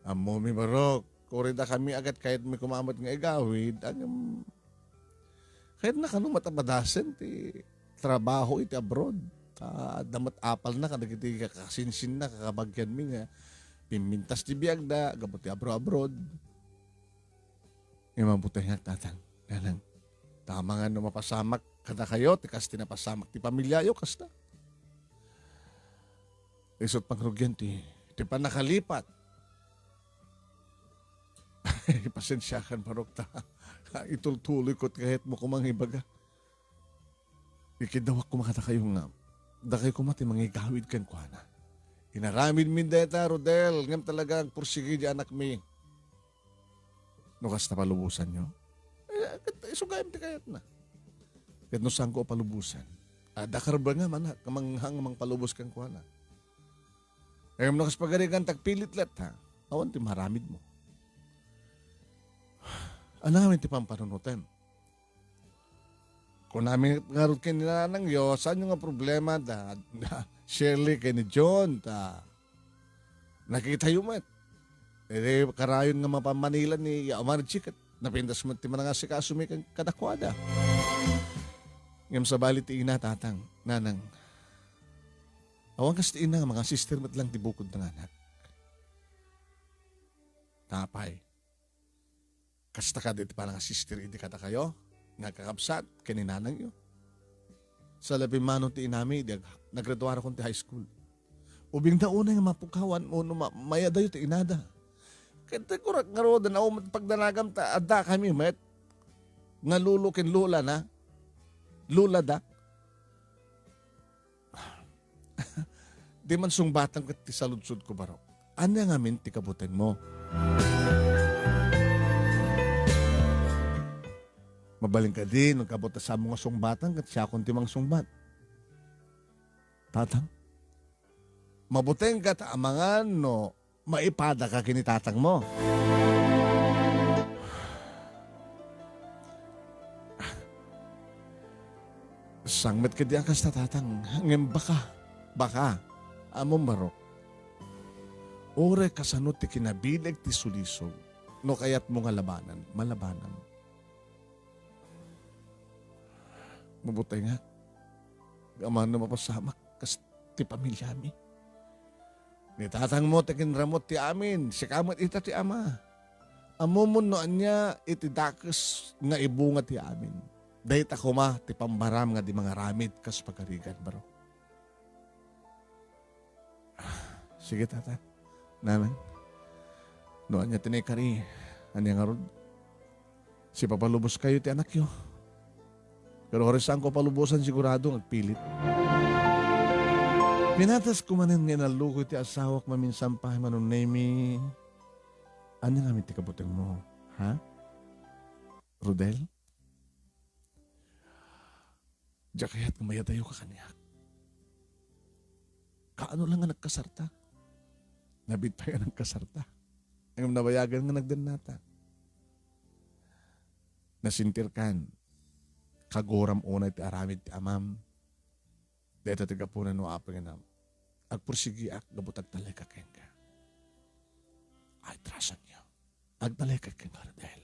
Ammomi, Barok, uray dakami a ket kayatmi koma met nga igawid, ngem kayatna kano met a padasen ti trabaho iti abroad. Ta adda met apalna kadagiti kakasinsinna, kakabagianmi nga pimmintas ti biagda gapu ti abro-abroad. Ngem ammok ti tatang, nanang. Ta amangan no mapasamak kadakayo ti kas ti napasamak ti pamilyayo, kasta. Isut pangrugian ti, ti pannakalipat. Pasensiakan, Barok, ta itultuloyko ti kayatmo koma nga ibaga. Ikiddawak koma kadakayo nga, dakayo koma ti mangigawid kenkuana. Inaramidmi dayta, Rodel, ngem talaga agpursigi ti anakmi. No kasta, palubosanyo, eh, ket isu gayam ti kayatna. Ket no saanko a palubosan, Adda karbengam, anak, nga manghang mangpalubos kenkuana. Ngem no kas pagarigan, tagpilit latta, awan ti maramidmo. Ania ngamin ti pampanunotem? Kunami ngarud ken ni nanangyo, saanyo nga problema da, da Shirley ken ni John, ta nakitayo met. Idi karayon nga mapan Manila ni Yao Margie ket napintas met ti manangasikaso mi ken kadakuada. Ngem sabali ti ina, tatang, nanang, awan kas ti ina nga manga sister met lang ti bukod nga anak. Apay, kasta kadi ti panangasister idi kadakayo nga agkakabsat ken ni nanangyo? Salapimano ti inami idi ag-, naggraduarakon ti high school. Ubingda unay nga mapukawan wenno ma-, mayadayo ti inada. Ket ti kurak ngarud, naum-, pagdanagam ta adda kami met nga lolo ken lola na. Lola da. Di man sungbatang ket ti saludsodko, barok. Ania ngamin ti kabutengmo? Mabalin kadi no kabutasanmo nga sungbatang ket siakon ti mangsungbat? Tatang, mabuteng ket amangan no maipadaka ken ni tatangmo. Sangmet kadi a kasta, tatang, ngem baka, baka, ammom, barok. Uray kasano ti kinabileg ti sulisog, no kayatmo nga labanan, malabanam. Mabutengak. Amangan no mapasamak kas ti pamiliami. Ni tatangmo ti kinramut ti amin, sika met ita ti ama. Ammom no ania iti dakes nga ibunga ti amin. Dayta koma ti pambaram nga di mangaramid kas pagarigan, barok. Sige, tata. Nanang. No ania ti naikari, ania ngarud? Sipapaluboskayo ti anakyo. Pero uray saanko palubosan, sigurado nga agpilit. Pinatasko manen nga inallukoy ti asawak maminsan pay, Manong Nemy. Ania ngamin ti kabutengmo, ha? Rodel? Diak kayat nga mayadayoka kaniak. Kaano lang nga nagkasarta? Nabiit pay a nagkasarta. Ngem nabayagan nga nagdennata. Nasentirkan, kaguram unay ti aramid ti amam. Dayta ti gapuna no, Apo nga Inam, agpursigiak gapu ta agtalekak kenka. I trust on you. Agtalekak kenka, Rodel.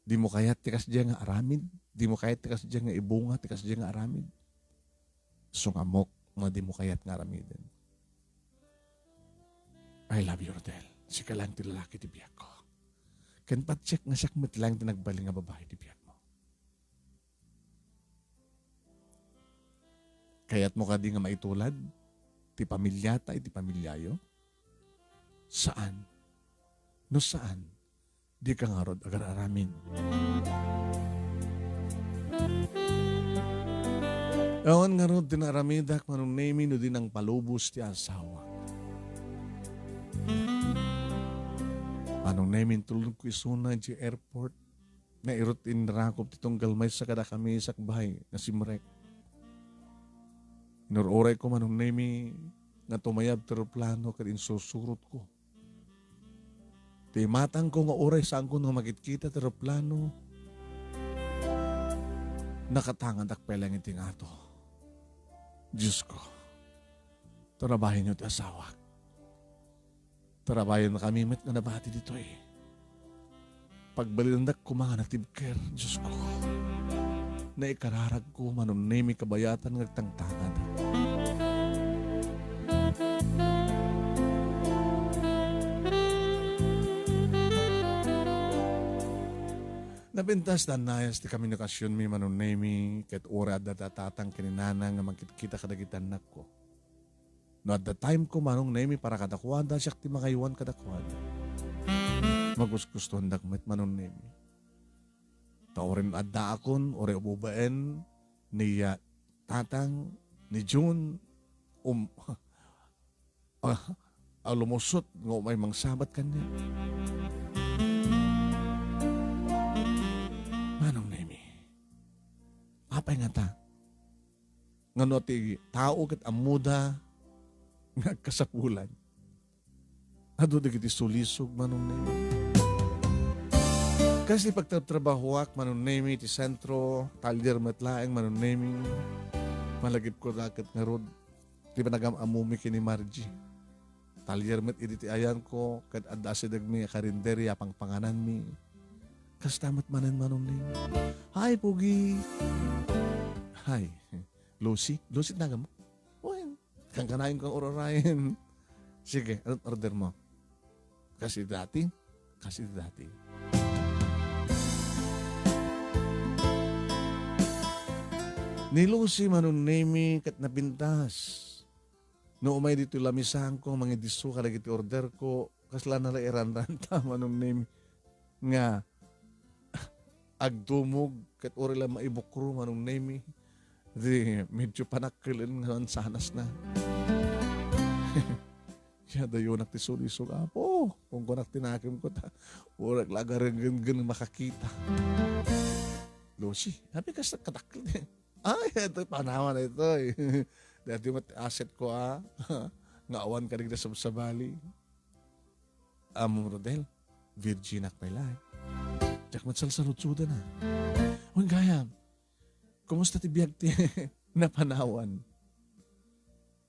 Dimo kayat ti kasdiay nga aramid? Dimo kayat ti kasdiay nga ibunga ti kasdiay nga aramid? Isu nga ammok nga dimo kayat nga aramiden. I love you, Rodel. Sika lang ti lalaki ti biagko. Ken patiek nga siak met lang ti nagbalin nga babai ti biagmo. Kayatmo kadi nga maitulad ti pamiliata iti pamiliayo? Saan. No saan, dika ngarud agar-aramid. Awan ngarud ti naaramidak, Manong Nemy, no di nangpalubos ti asawak. Manong Nemy, intulonko isuna idiay airport. Nairut inrakop ti tunggal maysa kadakami sakbay nga simrek. Inur-urayko, Manong Nemy, nga tumayab ti eroplano ket insursurotko. Ti imatangko nga uray saanko nga makitkita ti eroplano, nakatangadak pay laeng iti ngato. Diosko, tarabayenyo ti asawak. Tarabayennakami met nga nabati ditoy. Pagbalinendak koma nga natibker, Diosko. Naikararagko, Manong Nemy, kabayatan nga agtangtangad. Napintas ta nayas ti komunikasionmi, Manong Nemy, ket uray adda ti tatang ken ni nanang nga mangkitkita kadagiti annakko. No adda time ko, Manong Nemy, para kadakuada, siak ti mangaywan kadakuada. Magusgustoandak met, Manong Nemy. Ta uray addaakon, uray ubabaen ni, ah, tatang, ni Jun, um, ah, a lumusot nga umay mangsabat kaniak. Manong Nemy, apay ngata? Ngano ti tao ket ammoda nga agkasapulan? Adu dagiti sulisog, Manong Nemi. Kas ti pagtratrabahoak, Manong Nemi, ti sentro, talyer met laeng, Manong Nemi. Malagipko da ket ngarud, ti panagam-ammomi ken ni Margie. Talyer met idi ti ayanko, ket adda asidegmi a karinderya a pangpangananmi. Kasta met manen, Manong Nemi. Hi, Pogi! Hi, Lucy. Lucy ti naganmo? Wen, kankanayon kang ur-urayen. Sige, anong order mo? Kas iti dati? Kas iti dati. Ni Lucy, Manong Nemi, ket napintas. No umay ditoy lamisaanko, mangidisso kadagiti orderko, kasla nalairanranta, Manong Nemi, nga agdumog, ket uray la maibukro, Manong Nemi. Di, medyo panakkelen nga mansanasna. Siya, dayonak ti sulisog, Apo. Kunkunak ti nakemko ta, uray la agarenggen makakita. Lucy, sabi ka sa kadakkel. Ay, ito, panawan na ito eh. Dati mat asset ko, ah. Nga awan ka nagdasab sa bali. Amo, Rodel, virgin ak pay laeng. Diak met salsaludsudan, ah. Wen gayam, kumusta ti biag ti napanawan?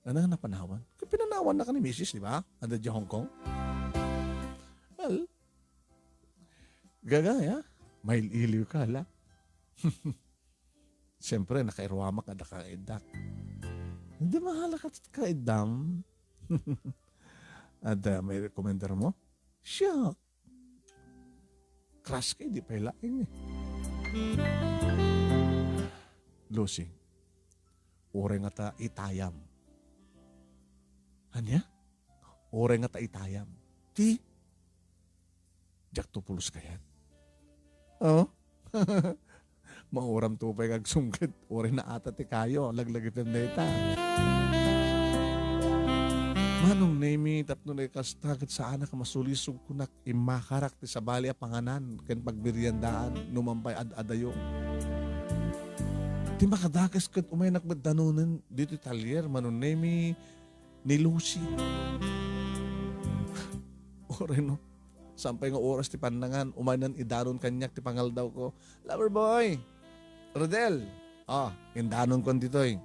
Ano nga napanawan? Kay pinanawan na ka ni misis, di ba? Anda di Hong Kong? Well, gagaya, mail-iliw ka, la. Siyempre, nakairuamak, adda ka iddak. Hindi mahala ka, ka iddam. Adda, may recommender mo? Siya. Crush ka, di pay laeng eh. Lucy, uray nga ta itayam. Ania? Uray nga ta itayam. Ti? Diak to pulos kayat. Oh? Mauram to pay nga agsungkit. Uray naata ti kayo. Laglagitem dayta. Manong Nemi, tapno naikasta ket saanak a masulisog kunak, immakarak ti sabali a panganan ken pagmeriendaan no man pay ad-adayo. Ti makadakes ket umaynak met danonen ditoy talyer, Manong Nemi, ni Lucy. Uray no, saan pay nga oras ti pannangan, umaynan idanon kaniak ti pangaldawko. Lover boy! Rodel! Ah, indanon kon ditoy.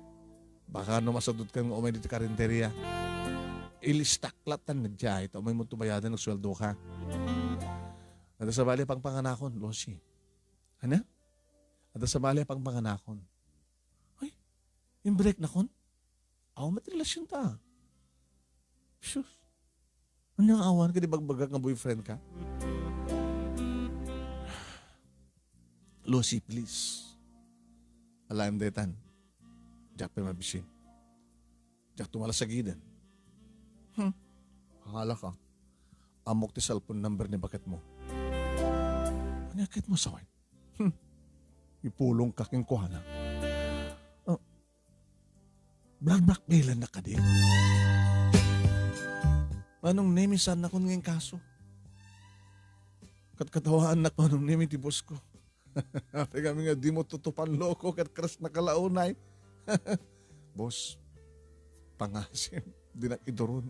Baka no masudot kan nga umay ditoy karinderya. Ilistak lattan nagdiay, ta umay mo to bayadan, nagsueldo ka. Adda sabali a pangpanganakon, Lucy. Ano? Adda sabali a pangpanganakon. Ay, imbreak na kon? Aw, met relasyon ta. Sus. Ano nga awan ka, di bagbagak nga boyfriend ka? Lucy, please. Alaem detan. Diak pay mabisin. Diak tumalasagiden. Hmm. Hala ka. Amok ti cellphone number ni baket mo. Ano ket mo sawen? Hmm. Ipulong ka kenkuana. Oh. Black-, blackmailan na kadi. Manong Nemi, saan nakon nga inkaso? Katkatawaannak, Manong Nemi, ti boss ko. Apay kami nga di mo tutupan, loko, ket crush na kalaunay. Boss, pangasim, dinak iduron.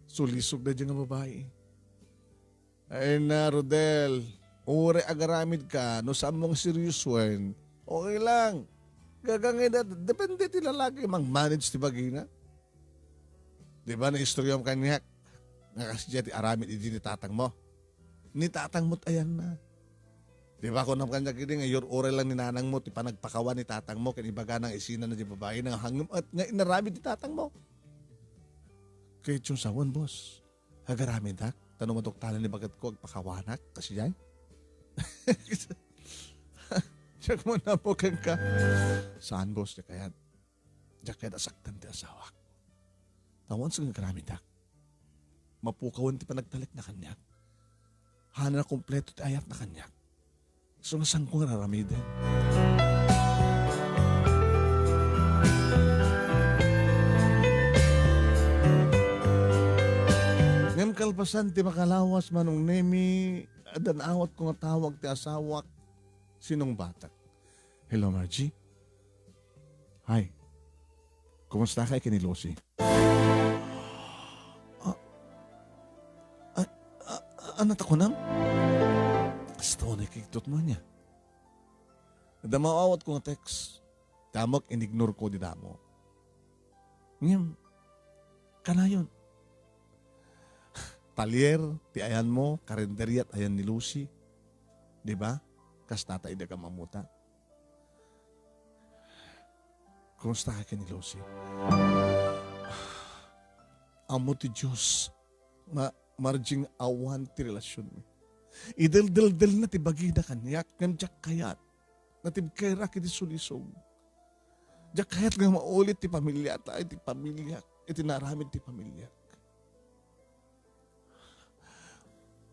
Sulisog na dyan nga babae. Ay na, Rodel. Uray agaramid ka, no saan mo nga seryosoen, okay lang. Gagangay da, depende ti lalaki, mang-manage ti bagina. Di ba, naistoryam kaniak? Nga kasi ti aramid idi ni tatang mo. Ni tatang mo't ayan na. Di ba, kunam kaniak idi nga, iyur-uray lang ni nanang mo, ti panagpakawan ni tatang mo, ken ibagana nga isina na di babae, nga hangem at nga inaramid ni tatang mo. Kay Chong Sawan, boss. Agaramidak, ta no maduktalan ni baket ko, agpakawanak, kasi jay. Diak man napo kenka. Saan, boss, diak kayat? Diak kayat asaktan ti asawak. Tawan sa nga agaramidak. Mapukawan ti panagtalek na kaniak. Hana na kompleto ti ayat na kaniak. So, nga saan ko nga raramiden? Ngem kalpasan ti makalawas, Manong Nemi, addan awat ko nga tawag ti asawak, sinungbatak. Hello, Margie? Hi. Kumusta kay ken ni Lucy? Ah, ah, ah, ania ti kunam? Kasta unay kigtot mo niya. Adda maawatko nga text. Ti ammok, in-ignore ko dita ammo. Ngem, kanayon. Talyer ti ayanmo, karinderia ti ayan ni Lucy. Di ba? Kasta ta idi ka mammuta. Kumusta ka ken ni Lucy? Ammo ti Dios, ma-, Margie, nga awan ti relasionmi. Ideldeldelna ti bagina kaniak, ngem diak kayat. Natibkayrak iti sulisog. Diak kayat nga maulit ti pamiliata iti pamiliak, iti naaramid ti pamiliak.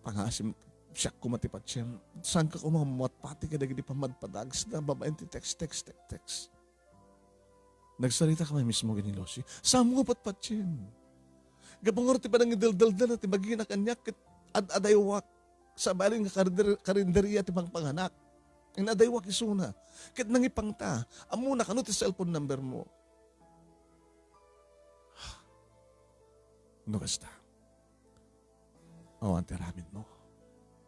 Pangasim, siak koma ti patien. Saanka koma mammatpati kadagiti pammadpadagsda babaen ti text, text, text, text. Nagsarita ka man mismo ken ni Lucy. Saanmo nga patpatien. Gapu ngarud ti panangideldeldelna ti bagina kaniak ket ad-adaywak. Sabali nga karinder-, karinderia ti pangpanganak. Inadaywak isuna. Ket nangipangta. Ammona kano ti cellphone number mo. No kasta. Awan ti aramidmo.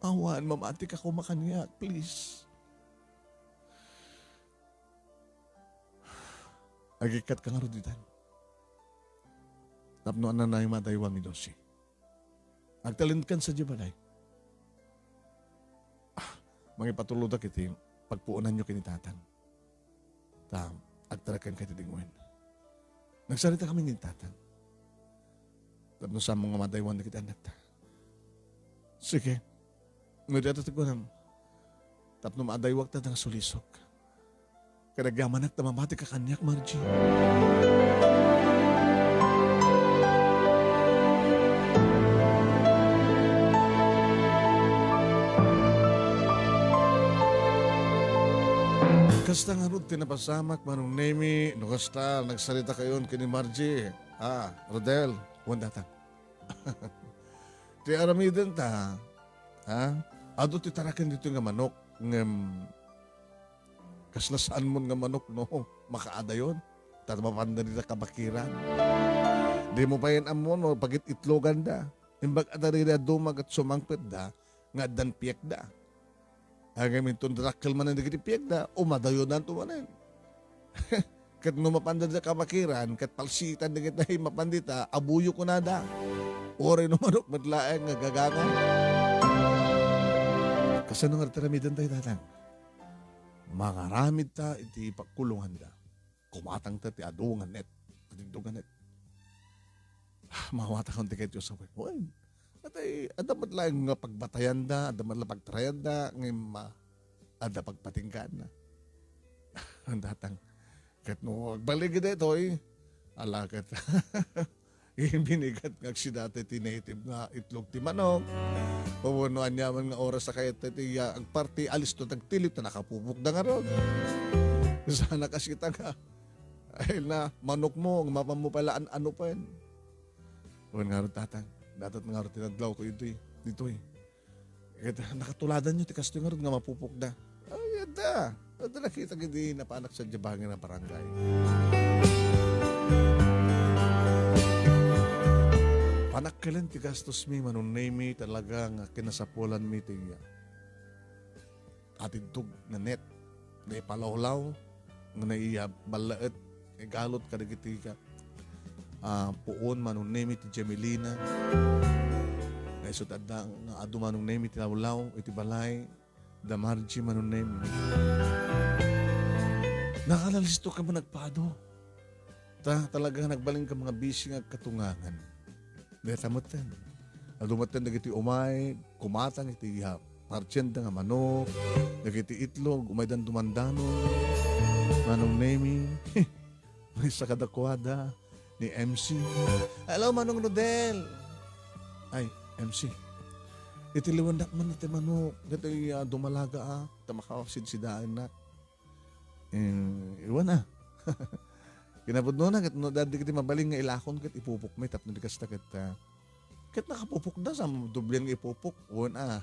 Awan, mamatika koma kaniak, please. Agikkatka ngarud ditan. Tapno ania nga madaywang ni Lucy. Agtalinaedkan sadiay balay. Ah, mangipatulodak iti pagpuonanyo ken ni Tatang. Ta, agtarakenka iti dingwen. Nagsarita kami ni Tatang. Tapno saanmo nga madaywang dagiti annakta. Sige. No di ata ti kunam. Tapno maadaywak ta nga sulisog. Ket agyamanak ta mamatika kaniak, Margie. Kasta ngarud ti napasamak, Manong Nemy, no kasta, nagsarita kayon ken ni Margie. Ah, Rodel, wen Tatang. Ti aramidenta, ha? Adu ti taraken ditoy nga manok, ngem kasla saanmon nga manok, no? Makaadayon. Ta mapanda dita kabakiran. Dimo payen ammo no pagit-itloganda. Imbag a daydi a duma ket sumangpetda nga addan piekda. Ngem inton dakkel manen dagiti piekda, umadayonanto manen. Ket no mapanda dita kabakiran, ket palsiitan dagiti mapan dita, abuyo kunada. Uray no manok met laeng nga gagangan. Kasano nga aramidentayo, Tatang? Mangaramidta iti pagkulonganda. Kumatangta ti adu nga net. Ti adu nga net. Ah, mawatakon ti kayat ti usawen. Wen, natay, adda met laeng nga pagbatayanda, adda met la pagtarayanda, ngem, ah, adda pagpatinggaanna. Ang Tatang, ket no, agbalik daytoy, ala ket, binigat nga aksida ti native nga itlog ti manok. Wenno aniaman nga oras a kayat ti, ah, agparti, alisto ti agtilip, ta nakapupokda ngarud. Saan a kasita nga, ay na, manok mo, nga mapan mo pala an-, ano pa yan. Wen ngarud, Tatang, datat ngarud tinadlaw ko itoy, ditoy. Ket nakatuladan yo ti kastoy ngarud nga mapupokda. Ay, adda. Adda nakita ket di napanak sadiay bangin a barangay. Panakkelen ti gastosmi, Manong Nemy, talaga nga kinasapulanmi ti, ah, atidtog nga net. Naipalawlaw, nga naiballaet, igalut kadagiti ka-, ah, puon, Manong Nemy, ti Jamelina. Nga isut' adda nga adu, Manong Nemy, ti lawlaw iti balay da Margie, Manong Nemy. Nakalalisto ka man nagpado. Ta, talaga nagbalin ka mga busy nga katungangan. Deta metten. Adu metten dagiti umay, kumatang iti, ah, partienda nga manok, dagiti itlog, umaydan dumandanon. Manong Nemy, maysa kadakuada ni M C. "Hello, Manong Rodel." Ay, M C. Iti liwendak man ti manok, dagiti, ah, dumalaga, ah, ta makasidsidaennak. Eh, wen a. Kinapudnona ket no, adda dagiti mabalin nga ilakon ket ipupokmi tapno di kasta ket, ah, ket nakapupokda sa doblian nga ipupok. Wen a.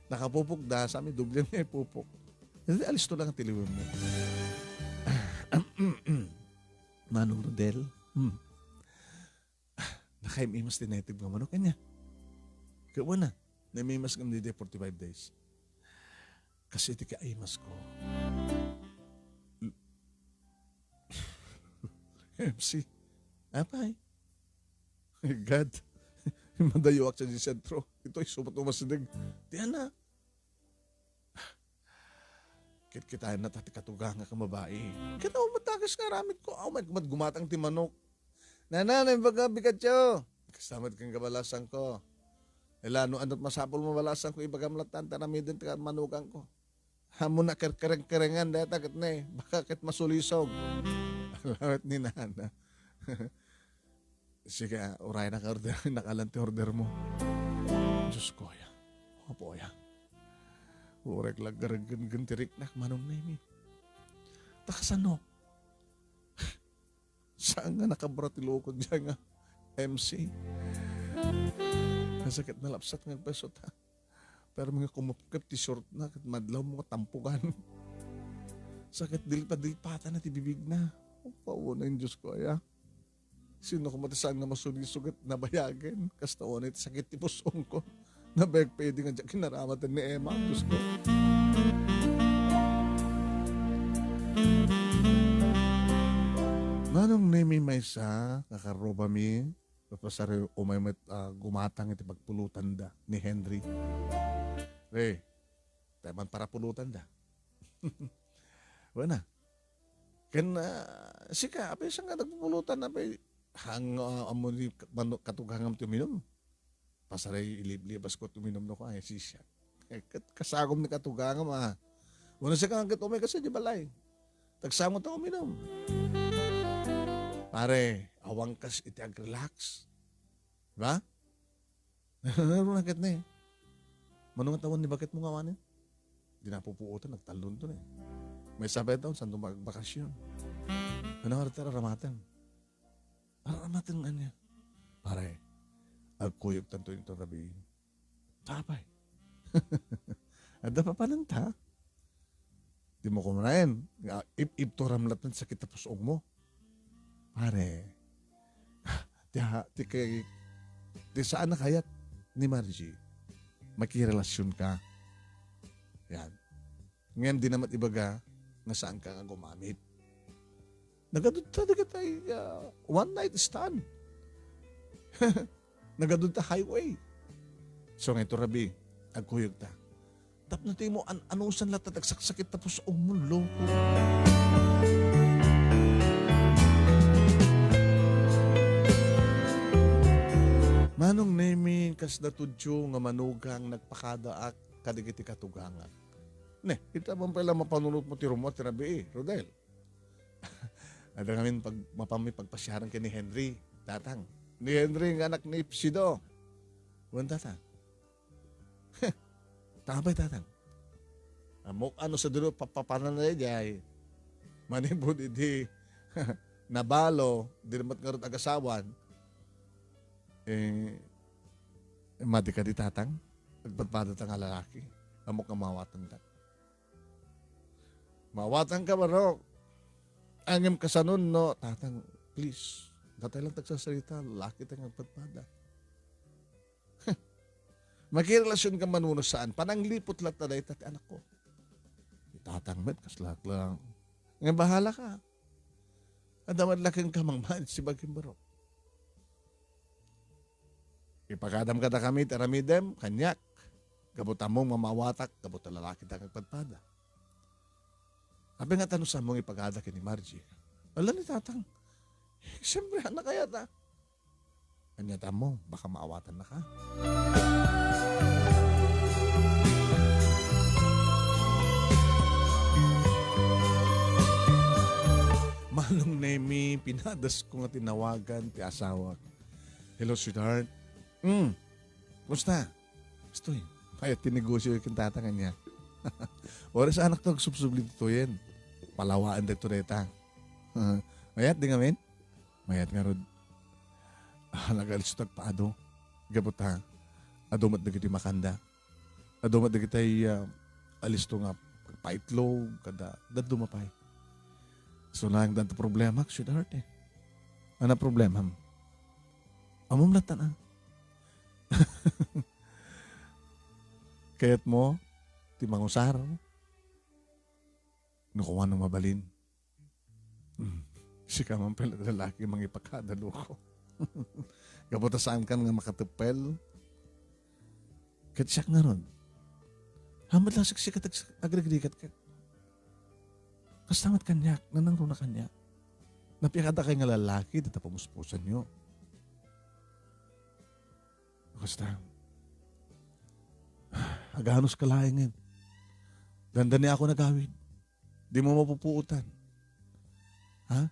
Nakapupokda sa mi doblian nga ipupok. Ket alisto lang ti liwenmi. Manong Rodel, hmm. Nakaim-imas ti naitib nga manok, ania? Kawana, naim-imas ngem daydiay forty-five days. Kasi ti kaimasko. M C, apay? Ay, God. Madayoak sa di sentro. Itoy, sumat umasideg. Ti anak. Kitkitaenna ta ti katugangak a babai. Ket awan met dakes nga aramidko. Awan met gumatang ti manok. Nana, naimbag nga bikatyo. Kasta met ken kabalasangko. Ila, no, ania ti masapulmo, balasangko, ibagam latta, ta aramiden ti kamanokko. Ammona, kerkereng-kerengan dayta ket ne, baka ket masulisog. Ala met ni nana. Sige, ah, uray, naka-order, nakalan ti ordermo. Diosko aya. Apo aya. Uray, la aggareggenggen ti riknak, Manong Nemi. Ta kasano? Saan nga nakabra ti lukod diay nga M C? Sakit, nalapsat nga agpayso ta. Pero nga kumupkep ti shortna, ket madlawmo nga tampugan. Sakit, dilpadilpatana ti bibigna. O, pauna, Diosko aya. Sino koma ti saan nga masulisog ket nabayagen? Kasta unay ti sakit ti pus-ongko. Nabayag pay idi nga diak inaramaten ni Emma, Diosko. Manong Nemi, maysa nga karrubami, paspasaray umay met, ah, gumatang iti pagpulotanda ni Henry. Re, tayo man para pulotanda. Wala. Ken, ah, sika, apay, saan nga nagpupulotan, apay, hang, ah, ammo ni mano-, katugangam ti uminum? Pasaray, iliblibasko ti uminum no, ay, sisya. Eh, kat-, kasagom ni katugangam, ah. Wala, sika, ket umay kasi di balay. Tagsamo ta uminum. Pare, awan kas iti agrelax. Diba? Ano na ket ne? Mano nga tawan ni baketmo nga awanen? Di napupuotan, nagtallon to ne. Maysa pay taon, saan to magbakasyon? Ano nga rita raramaten? Raramaten nga niya. Pare, agkuyog tanto ito rabii. Tapay. Adda papananta? Di mo kumanayan. Nga, ip-, ipturam latta ti sakit ta pus-ong mo. Pare, ti ha-, ti kay, ti saan a kayat ni Margie, makirelasyon ka. Yan. Ngem di na met ibaga nga saan ka nga gumamit. Nagadudta dagitay, ah, one night stand. Nagadudta highway. So, nga ito, rabii, agkuyog ta. Tapno ti mo an-, anusan latta ti agsaksakit ta pus-ong mo, loko. Manong Nemi, kasla tudyo nga manugang nagpakadaak kadagiti katugangak. Ne, ita man pay la mapanunotmo ti rummuar ti rabii, Rodel. Adda ngamin pag-, mapanmi pagpasiaran ken ni Henry, tatang. Ni Henry nga anak ni Ipsido. Wen, tatang. Tapay, tatang. Ammok ano sa dulo, papapanan na diay. Manipud idi nabalo, di naman ngarud agasawan. Eh, madi kadi, tatang? Agpadpada ta nga lalaki. Ammok nga maawatan ta. Maawatan ka, Barok. Ngem kasano no, tatang, please. Datay lang tagsasarita, lalaki ta nga agpadpada. Makirelasyon ka man wenno saan, panangliput latta dayta ti anakko. Ni tatang met, kasla lang. Nga bahala ka. Adda met la kenka mangmanit, sibagi'm Barok. Ipagadam kadakami ti aramidem kaniak, gapu ta ammom nga maawatak, gapu ta lalaki ta nga agpadpada. Apay nga ta no saanmo nga ipagada ken ni Margie? Ala ni tatang. Siyempre, anak kayat, ah. Ania ta ammo, baka maawatan na ka. Manong Nemi, pinadasko nga tinawagan ti asawak. Hello, sweetheart. Mm. Kumusta? Istoy, mayat ti negosyo ken tatang ania. Oras anak to, agsubsubli ditoyen. Palawaen dagito dayta. Mayat di ngamin? Mayat ngarud. Ah, nagalisto ta agpaado. Gapu ta, adu met dagiti makanda. Adu met dagiti, ah, alisto nga pagpaitlog, kada dadduma pay. So, laeng danta problemak, sweetheart, eh. Ano problemam? Ammom latta na. Kayatmo ti mangusar? No, kuano mabalin? Hmm. Sika man pay lalaki mangipakada, loko. Gapu ta saankan nga makatepel. Ket siak ngarud. Hamat lang siksika ag-, agrigrigat ket. Kasta met kaniak, nanangruna kaniak. Napiakadakay nga lalaki, dita pamuspusanyo. Kasta. Aganus ka laengen. Dandani ako nagawid. Di mo mapupuotan. Ha?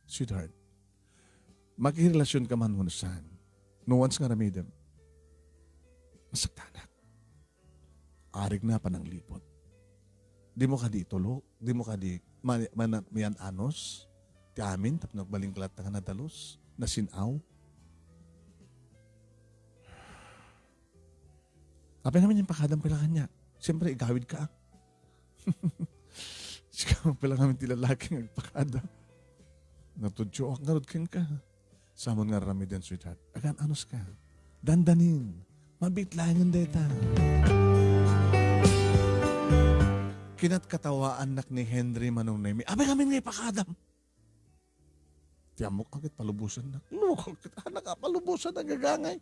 Sweetheart, makirelasyon ka man wenno saan, no once nga aramidem, masaktanak. Arig na panangliput. Di mo kadi itulo, di mo kadi ma-, mana-, miyan-anos ti amin tapno agbalin ka latta nga nadalus, nasin-aw. Apay ngamin impakadam pay la kaniak? Siyempre, igawid ka, ah. Sika pay la ngamin ti lalaki nga agpakada. Natudyoak ngarud kenka. Saanmo nga aramiden, sweetheart. Agan-anos ka. Dandanin. Mabiit laengen dayta. Kinatkatawaannak ni Henry, Manong Nemi. Apay ngamin nga ipakadam? Ti ammok, agit palubosannak. Loko, ket anak a palubosan a gagangay.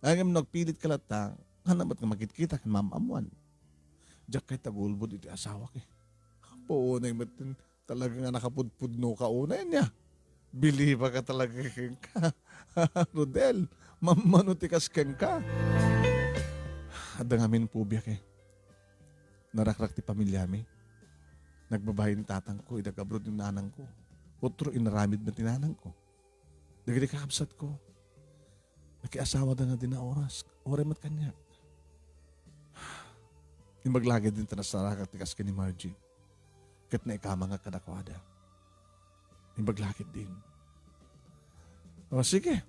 Ngem no agpilit ka latta, haanna met nga makitkita ken maam-ammoan. Diak kayat nga agulbod iti asawak, eh. Apo, unay met talaga nga nakapudpudno ka unay ania. Biliba ka talaga kenka. Rodel, mammano ti kas kenka. Adda ngamin pobiak, eh. Narakrak ti pamiliami. Nagbabain ni tatangko, idi ag-abroad ni nanangko. Utro inaramid met ni nanangko. Dagiti kakabsatko, nakiasawada nga di naoras. Uray met kaniak. Imbag la ketdin ta nasarakak ti kas ken ni Margie. Ket naikamangak kadakuada. Imbag la ketdin. O, sige.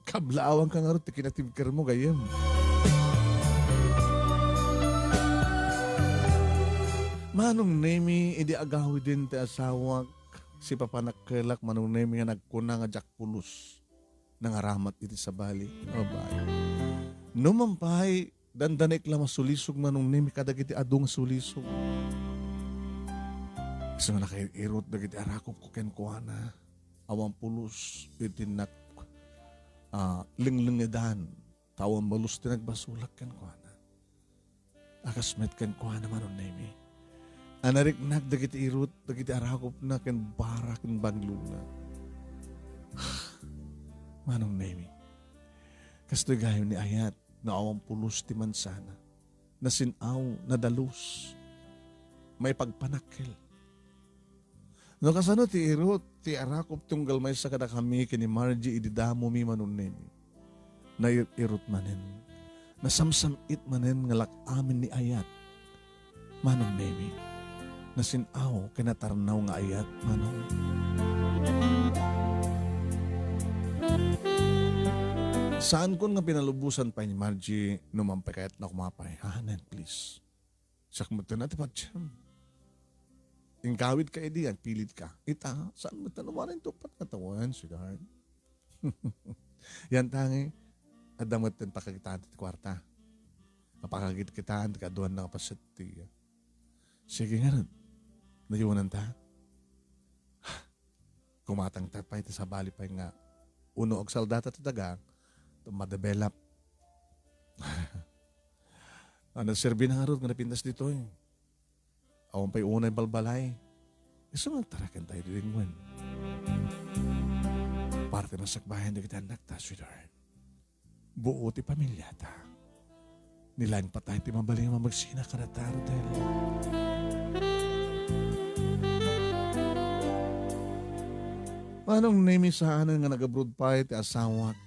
Kablaawanka ngarud ti kinatibkermo, gayyem. Manong Nemi, idi agawiden ti asawak, sipapanakkelak, Manong Nemi, nga nagkuna nga diak pulos. Nangaramat iti sabali. Abay. Numan pay, dandanek la masulisog, Manong Nemi, kadagiti adu nga sulisog. Isu nga nakairot dagiti arakupko kenkuana. Awan pulos iti nak-, ah, lenglengedan. Ta awan balus ti nagbasolak kenkuana. A kas met kenkuana, Manong Nemi. A nariknak dagiti irot, dagiti arakupna ken bara ken banglona. Manong Nemi. Kastoy gayam ni ayat, no awan pulos ti mansana. Nasin-aw, nadalus. Maipagpanakkel. No kasano ti irot, ti arakup ti unggal maysa kadakami ken ni Margie idi damomi, Manong Nemi. Nair-irot manen. Nasamsam-it manen nga lak-amin ni ayat, Manong Nemi. Nasin-aw ken natarnaw nga ayat, Manong. Saankon nga pinalubosan pay ni Margie no mampay kayatna kumapay. Hanen, please. Siak met ti patiam. Ingkawid ka idi, agpilit ka. Ita, saan met ti numarin tupad nga tawen, sweetheart? Yan tangi, adda met ti pakakitaan ti kuarta. Mapakakit-kitaan ti kaduan nga paset ti. Sige nga, nayunan ta. Kumatangtak pay ti sabali pay nga uno agsaldata ti daga, madevelop. Ano, serbi na ngarud nga napintas ditoy? Awan pay unay balbalay. Isu nga agtaraken tayo di lingwen. Parte masakbayan dagiti annak ta, sweetheart. Buo ti pamilyata. Ni laeng patay ti mabalin nga mamagsina kadata, Rodel. Manong Nemi, saanen nga nag-abroad pay ti asawak.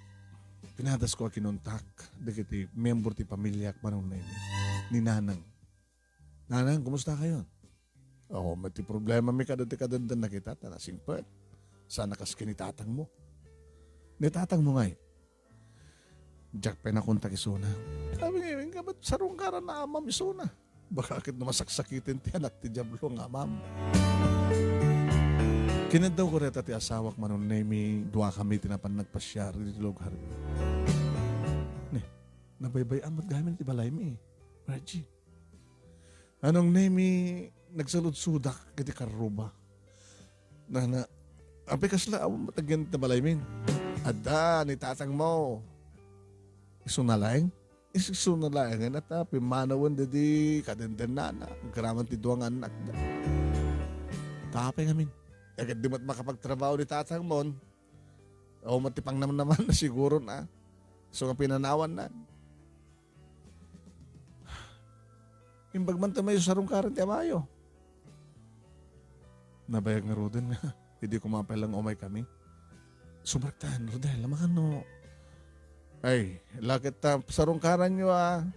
Pinadasko a kinuntak dagiti membro ti pamilyak, Manong Nemi. Ni Nanang. Nanang, kumusta kayo? Oo, met ti problema mi kada ti kadendennakita, ta nasingpet. Sana kas ken ni tatangmo. Ni tatangmo ngay? Diak pay nakontak isuna. Sabi nga, "Inka, ba't sarungkaran na amam isuna?" Baka ket no masaksakiten ti anak ti Diablo nga amam. Kinadawko dayta ti asawak, Manong Nemi, duakami ti napan nagpasiar iti lugar. Ne, nabaybay-an met gamin ti balaymi, Reggie. Manong Nemi, nagsaludsodak iti karruba. Nana, apay kasla awan met agyan ti balaymin? Adda ni tatangmo. Isuna laeng? Isuna laengen a ta pimmanawen daydi kadendennana, agraman ti dua nga annakda. Ta apay ngamin? Ket di met makapagtrabaho ni tatangmon. Awan met ti pangnamnamanna siguro na. Isu nga pinanawanna. Imbag man ta mayo sarungkaran ti amayo. Nabayag ngaruden nga, idi kumapay lang umaykami. Sumrektan, Rodel, amangan no. Ay, lakit ta, sarungkaranyo a.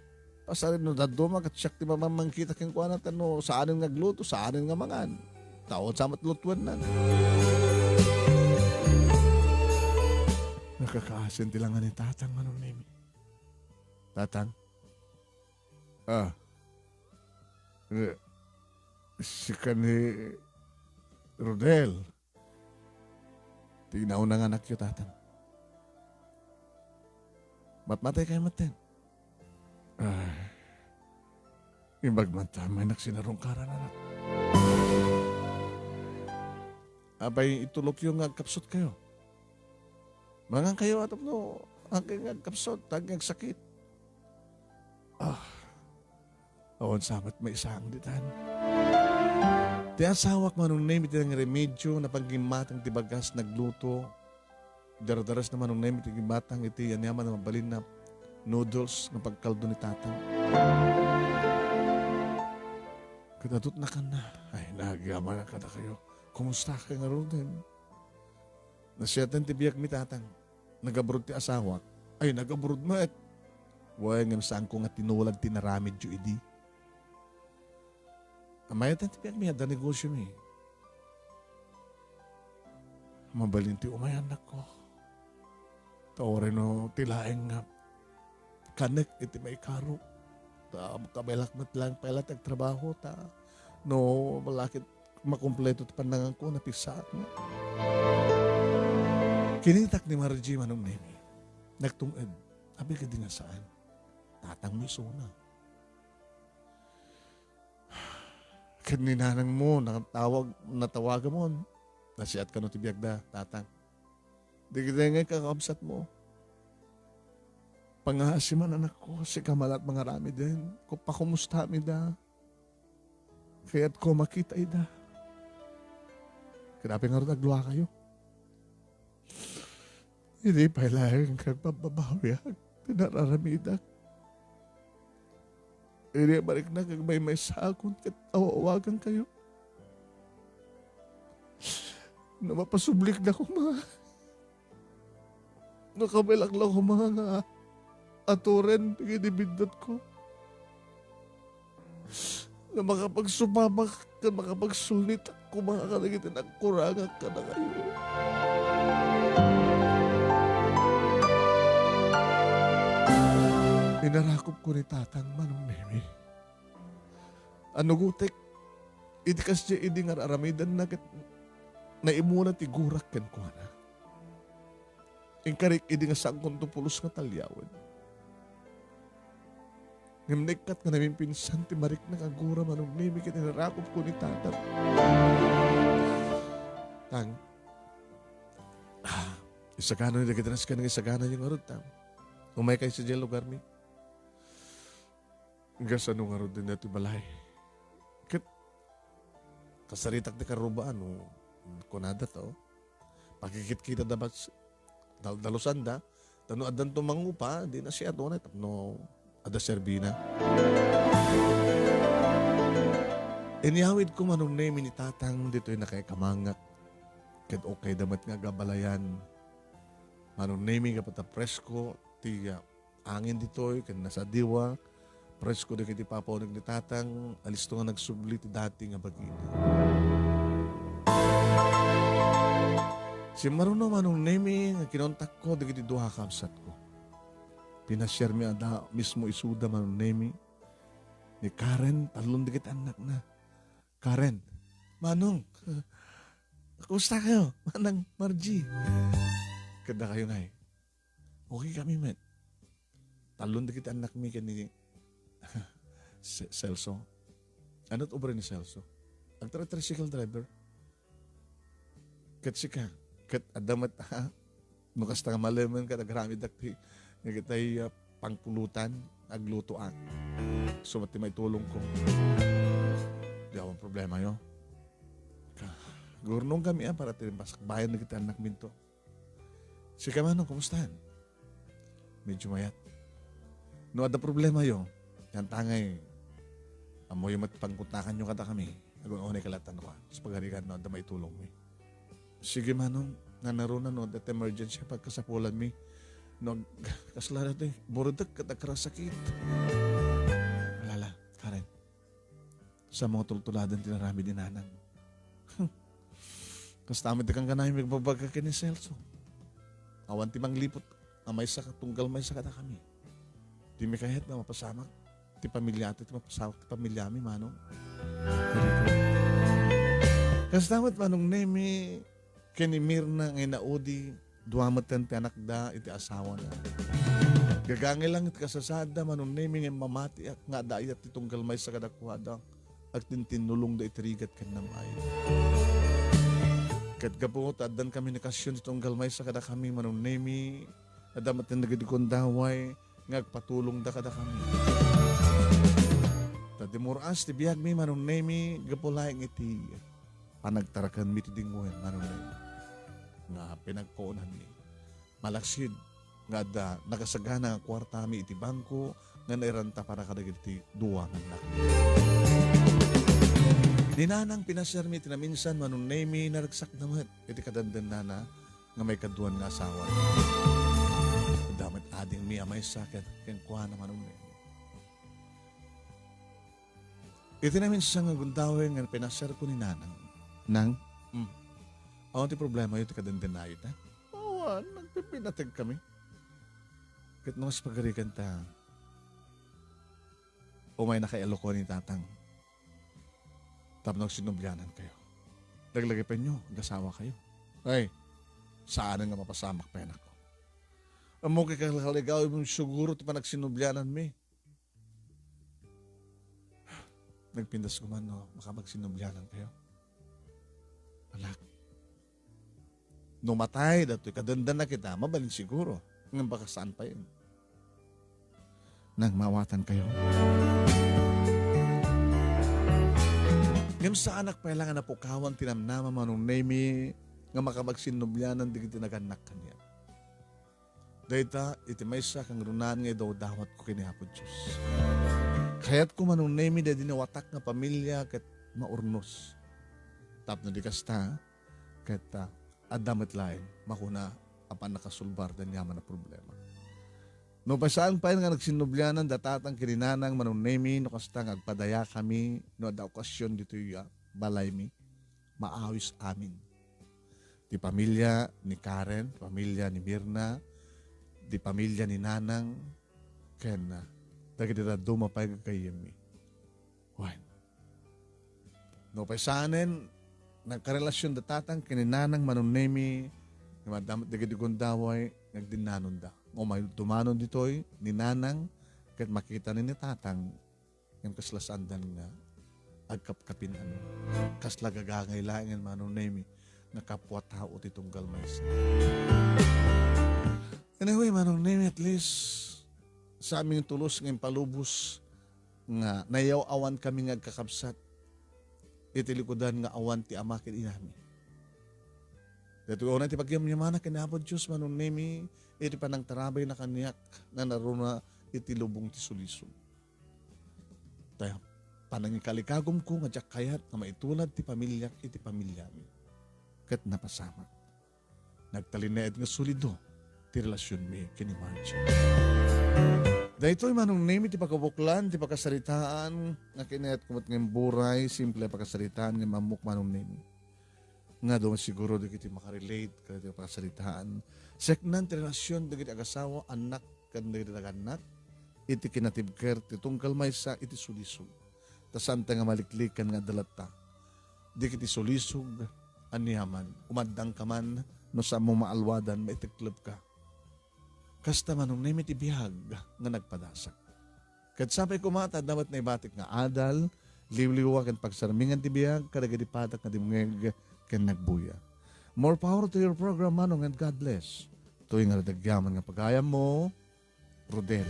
Pasarin no dadduma, ket siak ti mamamangkita kenkuana, ta no saanen nga agluto, saanen nga mangan. Taon sa met lutuennan. Nakakaasin ti langa ni Tatang, Manong Nemi. Tatang? Ah. Eh, sika ni Rodel. Ti nauna nga anakyo, Tatang. Matmatay kayo maten. Ah. Imbag man ta, may naksinarungkaran, anak. Apay, itulokyo nga agkapsut kayo. Mangan kayo, tapno agkay nga agkapsut, agkay nga agsakit. Ah, awan sa met maisaang ditan. Ti asawak, Manong Nemi, ti nangremedyo, napanggimmatang ti bagas, nagluto. Dardaras na, Manong Nemi, ti gimmatang iti aniaman a mabalin a noodles nga pagkaldo ni Tatang. Ket adutnakanna, ay, nagyaman kadakayo. Kumusta ka ngaruden? Nasiatan ti biag mi, Tatang. Nagabroad ti asawak. Ay, nagabroad met. Wen, ngem saanko nga tinulad ti naramidyo idi. Amayatan ti biag mi, adda negosyo mi. Mabalin ti umay, annakko. Ta uray no ti laeng nga kanek iti maikaro. Ta kabaelak met laeng pay la ti agtrabaho, ta no lakit makumpleto ti pannanganko, napisaak met. Kinitak ni Margie, Manong Nemi. Nagtung-ed. Apay ket di nga saan. Tatang mo isuna. Ket ni nanang mo, natawag, natawagan mo. Nasiat kano ti biagda, Tatang. Dagiti ngay kakabsat mo. Pangaasi man, anakko, sika malat mangaramiden. Ku-, pakumusta mi da. Kayatko makita ida. Ket apay ngarud agluakayo? Idi pay laeng agpabbabawiak ti nararamidak. Idi mariknak agmaymaysaakon ket aw-awagankayo. No mapasublik da koma. No kabaelak la koma nga aturen dagiti biddutko. No makapagsupamak ken makapagsulnitak koma kadagiti nagkurangak kadakayo. Inarakupko ni Tatang, Manong Nemi. Anugotek, idi kasdiay idi nga ar-aramidenna ket naimuna ti gurak kenkuana. Inkarik idi nga saankonto pulos nga taliawen. Ngem naikkat nga namimpinsan ti mariknak a gura, Manong Nemi, ket inarakupko ni Tatang. Tang, ah, isagana dagiti nasken nga isaganayo ngarud, Tang. Umaykay sadiay lugarmi. Kasano ngarud dayta ti balay? Ket kasaritak ti karrubaan, no, kunada to. Pakikitkitada bas-, dal-, dalusanda. Ta no addanto mangupa, di nasiato na tapno adda serbina. Inyawidko, Manong Nemi, ni Tatang ditoy nakaikamangak. Ket okay da met nga agabalayan. Manong Nemi, gapu ta presko ti, ah, angin ditoy ken nasadiwa, presko dagiti papauneg ni Tatang, alisto nga nagsubli ti dati nga bagina. Simmaruno, Manong Nemi, nga kinontakko dagiti dua a kabsatko. Pinasiarmi a da mismo isuda, Manong Nemi. ni Karen, tallon dagiti annakna. Karen, "Manong, kumusta kayo? Manang Margie?" Kadakayo ngay, "Okay kami met." Tallon dagiti annakmi ken ni Ce-, Celso. Ano ti obra ni Celso? Agtra-, tricycle driver. Ket sika, ket adda met, ha? No kasta nga malemen ket agramitdak ti, dagitay, ah, pangpulutan, aglutoak. Isu met ti maitulongko. Di awan problemayo. Ka-, gurnong kami, ah, para ti masakbayan dagiti annakminto. Sika, Manong, kumustaen? Medyo mayat. No adda problemayo, dianta ngay, ammoyo met pangkontakanyo kadakami. Agun-unay kalatan ko, ah. Sa pagarigan, no adda maitulongmi. Sige, Manong, nanaruna no adda emergency, pagkasapulanmi. No ag-, kasla daytoy, burutek ket agkarasakit. Alala, Karen. Sa mga tultuladan ti inaramid ni Nanang. Kasta met ti kankanayon agbabaga ken ni Celso. Awan ti mangliput a maysa ka, tunggal maysa kadakami. Dimi kayat nga mapasamak ti pamiliato, ti mapasamak ti pamiliami, Manong. Kasta met, Manong Nemi, ken ni Mirna nga inaudi, dua metten ti anakda iti asawana. Gagangay lang ti kasasaadda, Manong Nemi, ngem mamatiak nga adda ayat ti tunggal maysa kadakuada, agtintinnulongda iti rigat ken nam-ay. Ket gapu ta addan komunikasion ti tunggal maysa kadakami, Manong Nemi, adda metten dagiti gundaway nga agpatulongda kadakami. Ta dimmuras ti biagmi, Manong Nemi, gapu laeng iti panagtarakenmi ti dingoen, Manong Nemi, nga pinagkuonanmi. Malaksid nga adda nakasagana nga kuartami iti bangko nga nairanta para kadagiti dua nga annak. Ni Nanang pinasiarmi iti naminsan, Manong Nemi, naragsak da met iti kadendennana nga maikaduan nga asawa. Adda met adingmi a maysa ken-, kenkuana, Manong Nemi. Iti naminsan nga gundaway nga pinasiarko ni Nanang. Nang? Hmm. Awan ti problemayo ti kadendennayo ita? Awan, nagpipinateg kami. Ket no kas pagarigan ta, umayna ka Ilocos ni Tatang. Tapno agsinublianan kayo. Laglagipenyo, agasawa kayo. Ay, saanen nga mapasamak pay anakko. Ammok, ikalkaligaw mo siguro ti panagsinubliananmi. Nagpintas ko man no makapagsinublianan kayo. Anak, no matay datoy, kadendanna kita, mabalin siguro. Ngem baka saan pay. Nang maawatan kayo. Ngem saanak pay la nga napukawan ti namnama, Manong Nemi, nga makapagsinublianan dagiti nagannak kaniak. Dayta iti maysa a kangrunaan nga idawdawatko ken ni Apo Dios. Kayatko, Manong Nemi, daydi nawatak nga pamilia ket maurnos. Tapno di kasta, ket, ah, adda met laeng makuna a pannakasolbar dayta a problema. No pay saan pay nga nagsinublianan da Tatang ken ni Nanang, Manong Nemi, no kasta nga agpadayakami, no adda okasion ditoy, ah, balaymi, maawis amin. Ti pamilia ni Karen, ti pamilia ni Mirna, ti pamilia ni Nanang, ken, ah, dagiti dadduma pay gagayyemmi. Wen, no pay saanen, nagkarelasion da Tatang ken ni Nanang, Manong Nemi, nga madamot dagiti gundaway nga agdinnanonda. Umay dumanon ditoy ni Nanang ket makitana ni Tatang, ngem kasla saandan nga agkapkapin, ano. Kasla gagangay laengen, Manong Nemi, nga kapwa tao ti tunggal maysa. Anyway, Manong Nemi, at least, sa amin tulos nga impalubos nga nayaw-awan kami nga agkakabsat iti likudan nga awan ti ama ken inami. Daytoy unay ti pagyamyamana ken Apo Dios, Manong Nemi, iti panangtarabayna kaniak, nanaruna iti lubong ti sulisog. Ta panangikalikagumko nga diak kayat nga maitulad ti pamiliak iti pamiliami. Ket napasamak. Nagtalinaed nga solido ti relasionmi ken ni Margie. Daytoy, Manong Nemi, ti pakabuklan ti pakasaritaan nga kinayatko met nga imburay, simple a pakasaritaan nga ammok, Manong Nemi. Nga adu siguro dagiti makarelate kadagiti pakasaritaan. Seknan ti relasion dagiti agasawa, annak, ken dagiti nagannak. iti kinatibker ti tunggal maysa iti sulisog. Ta saanta nga maliklikan nga adda latta. Dagiti sulisog, aniaman, umaddangka man no saanmo maalwadan, maiteklebka. Kasta man unay met ti biag nga nagpadasak. Ket sapay koma ta adda met naibatik nga adal, liwliwa ken pagsarmingan ti biag kadagiti padak nga dimngeg ken nagbuya. More power to your program, Manong, and God bless. Toy nga nadagyaman nga pagayammo, Rodel.